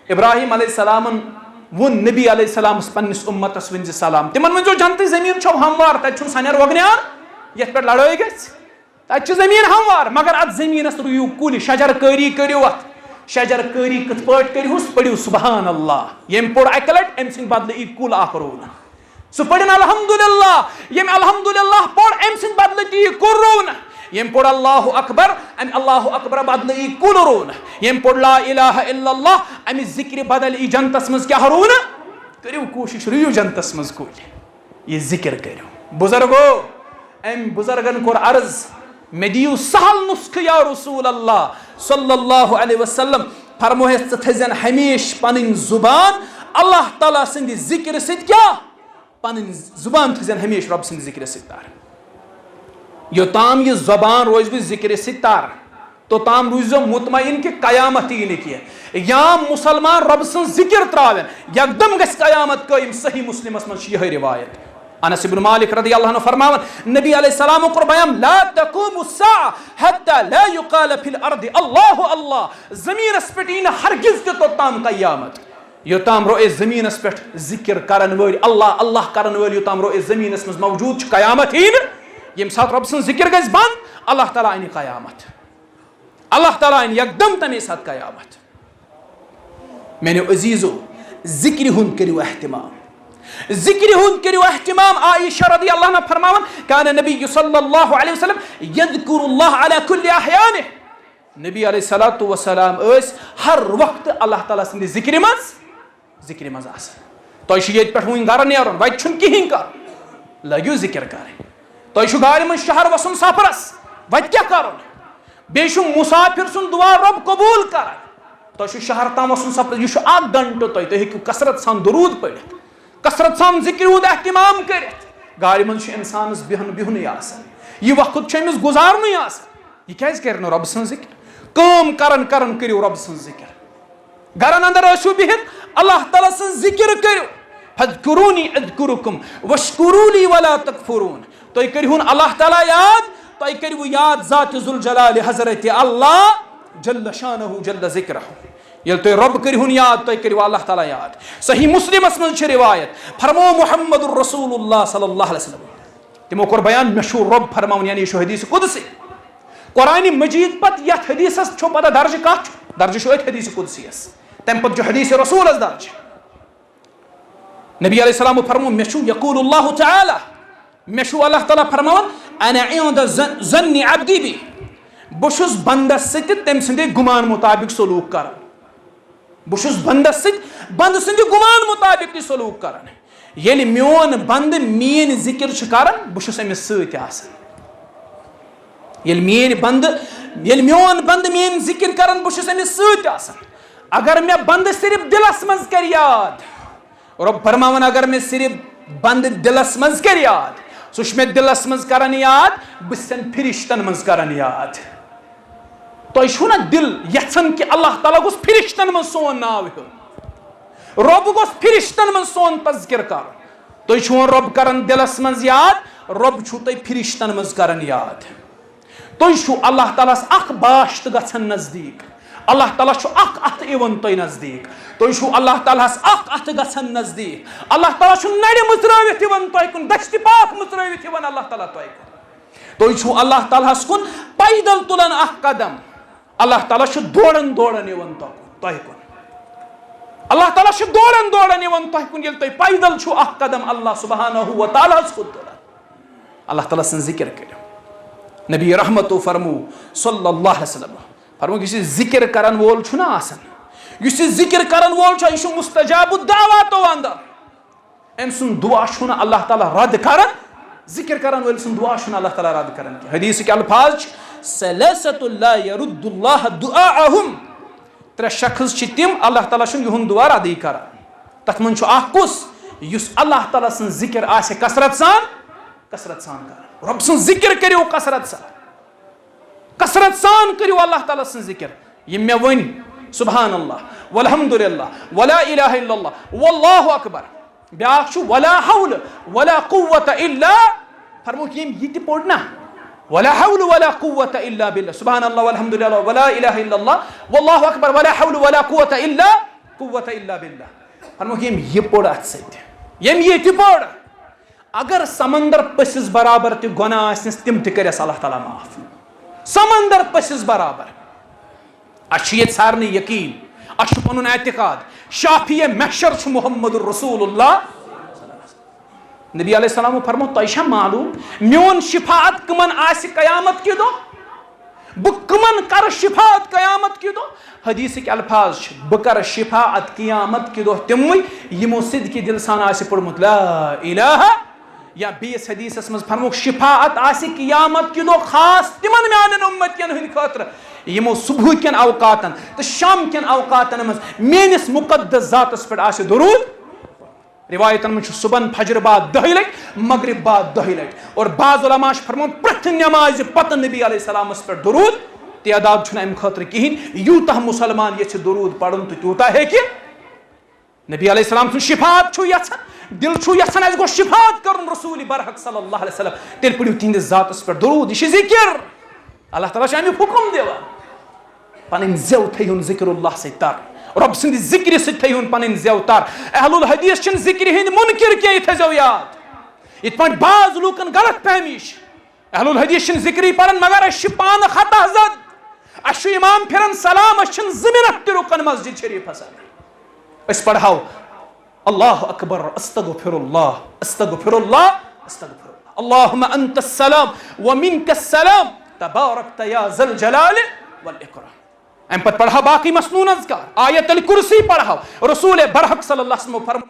ابراہیم علیہ السلامن ووٚن نبی علیہ السلامس، پننِس امتس ؤنۍ زِ سلام۔ تِمن ؤنۍ زیو، جنتٕچ زٔمیٖن چھو ہموار، تتہِ چھُنہٕ سنٮ۪ر وۄگنیار یتھ پٮ۪ٹھ لڑٲے گژھِ۔ تتہِ چھِ زٔمیٖن ہموار، مگر اتھ زٔمیٖنس رُیِو کُلۍ، شجر کٲری کٔرِو اتھ۔ شجر کٲری کِتھ پٲٹھۍ کٔرِہُس؟ پٔرِو سبحان اللہ۔ ییٚمۍ پوٚر اکہِ لٹہِ، أمۍ سٕنٛدِ بدلہٕ یی کُل اکھ رُونہٕ۔ سُہ پٔرِن الحمدللہ۔ ییٚمۍ الحمدللہ پوٚر، أمۍ سٕنٛدِ بدلہٕ تہِ یی کُل رُونہٕ۔ ییٚمۍ پوٚر اللہ اکبر، امہِ اللہ اکبر بدلہٕ یی کُل رُونہٕ۔ ییٚمۍ پوٚر لا الہ الا اللہ، امہِ ذکرِ بدل یی جنتس منٛز کیٛاہ رُونہٕ؟ کٔرِو کوٗشِش، رُیِو جنتس منٛز کُلۍ۔ یہِ ذکر کٔرِو۔ بزرگو، أمۍ بزرگن کوٚر عرض، مےٚ دِیِو سہل نسخہٕ یا رسول اللہ صلی اللہ علیہ وسلم۔ فرموہس، ژٕ تھٲیزٮ۪ن ہمیشہِ پنٕنۍ زبان اللہ تعالیٰ سٕنٛدِ ذکرِ سۭتۍ کیٛاہ؟ پنٕنۍ زبان تھٲیزٮ۪ن ہمیشہِ رۄب سٕنٛدِ ذکرِ سۭتۍ تر۔ یوٚتام یہِ زبان روزِ بہٕ ذکرِ سۭتۍ تر، توٚتام روٗززیو مطمئن کہِ قیامت یی نہٕ کینٛہہ۔ یا مسلمان رۄب سٕنٛز ذِکِر ترٛاوٮ۪ن، یکدم گژھِ قیامت قٲیِم۔ صحیح مسلمس منٛز چھِ یِہوٚے رِوایت۔ انس ابن مالک رضی اللہ عنہ فرماوان، نبی علیہ السلام کوٚر بیان، "لا تقوم الساعة حتى لا يقال في الأرض الله الله"، زمینس پٮ۪ٹھ یی نہٕ ہرگز تہِ توٚتام قیامت، یوٚتام روے زمینس پٮ۪ٹھ ذِکِر کرن وٲلۍ، اللہ اللہ کرن وٲلۍ یوٚتام روے زمینس منٛز موجود چھِ، قیامت یی نہٕ۔ ییٚمہِ ساتہٕ رۄب سٕنٛز ذِکِر گژھِ بنٛد، اللہ تعالیٰ انہِ قیامت۔ اللہ تعالیٰ انہِ یکدم تمے ساتہٕ قیامت۔ میانیو عزیزو، ذِکرِ ہُنٛد کٔرِو اہتمام۔ ذِکرِ ہُنٛد کٔرِو اہتمام۔ عائشہ رضی اللہ عنہا فرماوان، "كان النبي صلى الله عليه وسلم يذكر الله على كل أحيانه"۔ نبی علیہ الصلوۃ والسلام ٲسۍ ہر وقتہٕ اللہ تعالیٰ سٕنٛدِ ذِکرِ منٛز، ذِکرِ منٛز آسان۔ تۄہہِ چھُ ییٚتہِ پٮ۪ٹھ وُنہِ گرٕ نیرُن، وتہِ چھُنہٕ کِہیٖنۍ کرُن، لٲگِو ذِکِر کرٕنۍ۔ تۄہہِ چھُ گاڑِ منٛز شہر وسُن سفرس، وتہِ کیٛاہ کرُن؟ بیٚیہِ چھُ مسافر سُنٛد دُعا رۄب قبوٗل کران۔ تۄہہِ چھُ شہر تام وسُن سفرس، یہِ چھُ اکھ گھنٹہٕ تۄہہِ، تُہۍ ہیٚکِو کثرت سان درود پٔرِتھ، کثرت سان ذِکرِ ہُنٛد اہتمام کٔرِتھ۔ گاڑِ منٛز چھُ انسانس بِہُن بِہُنُے آسان، یہِ وقت چھُ أمِس گُزارنُے آسان۔ یہِ کیٛازِ کرِ نہٕ رۄب سٕنٛز ذِکِر؟ کٲم کران کران کٔرِو رۄب سٕنٛز ذِکِر۔ گرن اندر ٲسِو بِہِتھ، اللہ تعالیٰ سٕنٛز ذِکِر کٔرِو۔ "فاذکرونی اذکرکم واشکروا لی ولا تکفرون"۔ تُہۍ کٔرِہُن اللہ تعالیٰ یاد، تُہۍ کٔرِو یاد ذات ذوالجلال حضرت اللہ جل شانہ جل ذکرہ۔ ییٚلہِ تُہۍ رۄب کٔرِہُن یاد، تُہۍ کٔرِو اللہ تعالیٰ یاد۔ صحیح مسلمس منٛز چھِ رِوایت، فرموو محمد رسول اللہ صلی اللہ علیہ وسلم۔ تِمو کوٚر بیان، مےٚ چھُ رۄب فرماوان، یعنی یہِ چھُ حدیث قدسی۔ قرآن مجید پتہٕ یتھ حدیثس چھُ پتہ درجہٕ کتھ چھُ؟ درجہٕ چھُ أتھۍ حدیث قدسیس۔ تمہِ پتہٕ چھُ حدیث رسولس درجہٕ۔ نبی علیہ السلام فرمو، مےٚ چھُ، یقول اللہ تعالیٰ، مےٚ چھُ اللہ تعالیٰ فرماوان، "انا عند ظن، ظن عبدی بی"۔ بہٕ چھُس بندس سۭتۍ تٔمۍ سٕنٛدے گُمان مطابق سلوک کران۔ بہٕ چھُس بندس سۭتۍ بندٕ سٕنٛدِ گُمان مطابق تہِ سلوک کران۔ ییٚلہِ میون بندٕ میٲنۍ ذِکِر چھُ کران، بہٕ چھُس أمِس سۭتۍ آسان۔ ییٚلہِ میٲنۍ بندٕ، ییٚلہِ میون بندٕ میٲنۍ ذِکِر کران، بہٕ چھُس أمِس سۭتۍ آسان۔ اگر مےٚ بندٕ صرف دِلس منٛز کرِ یاد، رۄب فرماوان، اگر مےٚ صرف بندٕ دِلس منٛز کرِ یاد، سُہ چھُ مےٚ دِلس منٛز کران یاد، بہٕ چھُسن فرشتن منٛز کران یاد۔ تۄہہِ چھُو نا دِل یژھان کہِ اللہ تعالیٰ گوٚژھ فرشتن منٛز سون ناو ہیوٚن؟ رۄب گوٚژھ فرشتن منٛز سون تذکر کرُن۔ تُہۍ چھُو رۄب کران دِلس منٛز یاد، رۄب چھُو تۄہہِ فرشتن منٛز کران یاد۔ تُہۍ چھُو اللہ تعالیٰ ہس اکھ باشت گژھان نزدیٖک۔ اللہ تعالیٰ چھُ اکھ اتھٕ یِوان تۄہہِ نزدیٖک۔ تُہۍ چھُو اللہ تعالیٰ ہس اکھ اتھٕ گژھان نزدیٖک۔ اللہ تعالیٰ چھُ نرِ مٕژرٲوِتھ یِوان تۄہہِ کُن، دشتِ پاک مٕژرٲوِتھ یِوان اللہ تعالیٰ تۄہہِ کُن۔ تُہۍ چھُو اللہ تعالیٰ ہس کُن پیدل تُلان اکھ قدم۔ اللہ تعالیٰ چھُ دوران دوران یِوان تۄہہِ کُن، تۄہہِ کُن۔ اللہ تعالیٰ چھُ دوران دوران یِوان تۄہہِ کُن، ییٚلہِ تُہۍ پیدل چھُو اکھ قدم اللہ سبحانہ و تعالیٰ ہس کُن تُلان۔ اللہ تعالیٰ سٕنٛز ذِکِر کٔرِو۔ نبی رحمتو فرمو صلی اللہ علیہ وسلم، فرمو، یُس یہِ ذِکِر کرن وول چھُ نا آسان، یُس یہِ ذِکِر کرن وول چھُ، یہِ چھُ مستجاب الدعواتو اندر۔ أمۍ سُنٛد دُعا چھُنہٕ اللہ تعالیٰ رد کران، ذِکِر کرن وٲلۍ سُنٛد دُعا چھُنہٕ اللہ تعالیٰ رد کران کینٛہہ۔ حدیثٕکۍ الفاظ چھِ، "ثلاثة لا يرد الله دعاءهم"۔ ترٛےٚ شخص چھِ تِم، اللہ تعالیٰ چھُنہٕ یِہُنٛد دُعا ردٕے کران۔ تَتھ منٛز چھُ اکھ کُس؟ یُس اللہ تعالیٰ سٕنٛز ذِکِر آسہِ کثرت سان، کثرت سان کران۔ رۄب سٕنٛز ذِکِر کٔرِو کثرت سان، کثرت سان کٔرِو اللہ تعالیٰ سٕنٛز ذِکِر۔ یِم مےٚ ؤنۍ، سبحان اللہ، والحمد للہ، ولا الہ الا اللہ، واللہ اکبر۔ بیٛاکھ چھُ ولا حول ولا قوت الا، فرموکھ ییٚمۍ یہِ تہِ پوٚر نا، ولا حول ولا قوت الا باللہ، سبحان اللہ والحمد للہ ولا الہ الا اللہ واللہ اکبر ولا حول ولا قوت الا، قوت الا باللہ۔ فرموکھ ییٚمۍ یہِ پوٚر اتھ سۭتۍ، ییٚمۍ یہِ تہِ پوٚر، اگر سمندر پٔسِس برابر تہِ گۄناہ آسنس، تِم تہِ کرٮ۪س اللہ تعالیٰ معاف۔ سمندر پٔسِس برابر۔ اسہِ چھُ ییٚتہِ سارنٕے یقین، اسہِ چھُ پنُن اعتقاد، شافی محشر چھُ محمد رسول اللہ۔ نبی علیہ السلام فرمو، تۄہہِ چھا معلوم میون شفاعت کٕمن آسہِ قیامت کہِ دۄہ؟ بہٕ کٕمن کرٕ شفاعت قیامت کہِ دۄہ؟ حدیثٕکۍ الفاظ چھِ، بہٕ کرٕ شفاعت قیامت کہِ دۄہ تِموٕے یِمو صدقِ دل سان آسہِ پوٚرمُت لا الہ، یا بیٚیِس حدیثس منٛز فرموکھ، شفاعت آسہِ قیامت کہِ دۄہ خاص تِمن میانٮ۪ن اُمتین ہٕنٛدِ خٲطرٕ یِمو صبحہٕ کٮ۪ن اوقاتن تہٕ شام کٮ۪ن اوقاتن منٛز میٲنِس مقدس ذاتس پٮ۪ٹھ آسہِ درود۔ روایتن منٛز چھُ صبحن فجر بعد دہہِ لٹہِ، مغرب بعد دہہِ لٹہِ، اور بعض علماء چھِ فرماوان پرٛٮ۪تھ نمازِ پتہٕ نبی علیہ السلامس پٮ۪ٹھ درود۔ تعداد چھُنہٕ امہِ خٲطرٕ کِہیٖنۍ، یوٗتاہ مسلمان یژھِ درود پرُن تہٕ تیوٗتاہ ہیٚکہِ۔ نبی علیہ السلام سُنٛد شفاعت چھُ یژھان، دل چھُ یژھان اسہِ گوٚژھ شفاعت کرُن رسول برحق صلی اللہ علیہ وسلم، تیٚلہِ پٔرِو تِہنٛدِس ذاتس پٮ۪ٹھ درود۔ یہِ چھِ ذکر، اللہ تعالیٰ چھُ امیُک حکم دِوان۔ پنٕنۍ زٮ۪و تھٲیہُن ذکر اللہ سۭتۍ تر، رۄب سٕنٛدِ ذکرِ سۭتۍ تھٲیہُن پنٕنۍ زٮ۪و تر۔ اہل الحدیث چھِنہٕ ذکرِ ہٕنٛدۍ منکر کینٛہہ، یہِ تھٲیزیو یاد۔ یِتھ پٲٹھۍ بعض لوٗکن غلط فہمی چھِ، اہل الحدیث چھِنہٕ ذکرٕے پران، مگر أسۍ چھِ پانہٕ خطا زد۔ اَسہِ چھُ امام پھران سلام، أسۍ چھِنہٕ زٕ منٹ تہِ رُکان مسجد شریفس اندر۔ أسۍ پرہاو اللہ اکبر، استغفر اللہ، استغفر اللہ، استغفر اللہ۔ اللہم انت السلام و منک السلام، تبارکت یا ذا الجلال والاکرام۔ امہِ پتہٕ پرہاو باقی مسنون اذکار، آیت الکرسی پرہاو۔ رسول برحق صلی اللہ علیہ وسلم فرموو،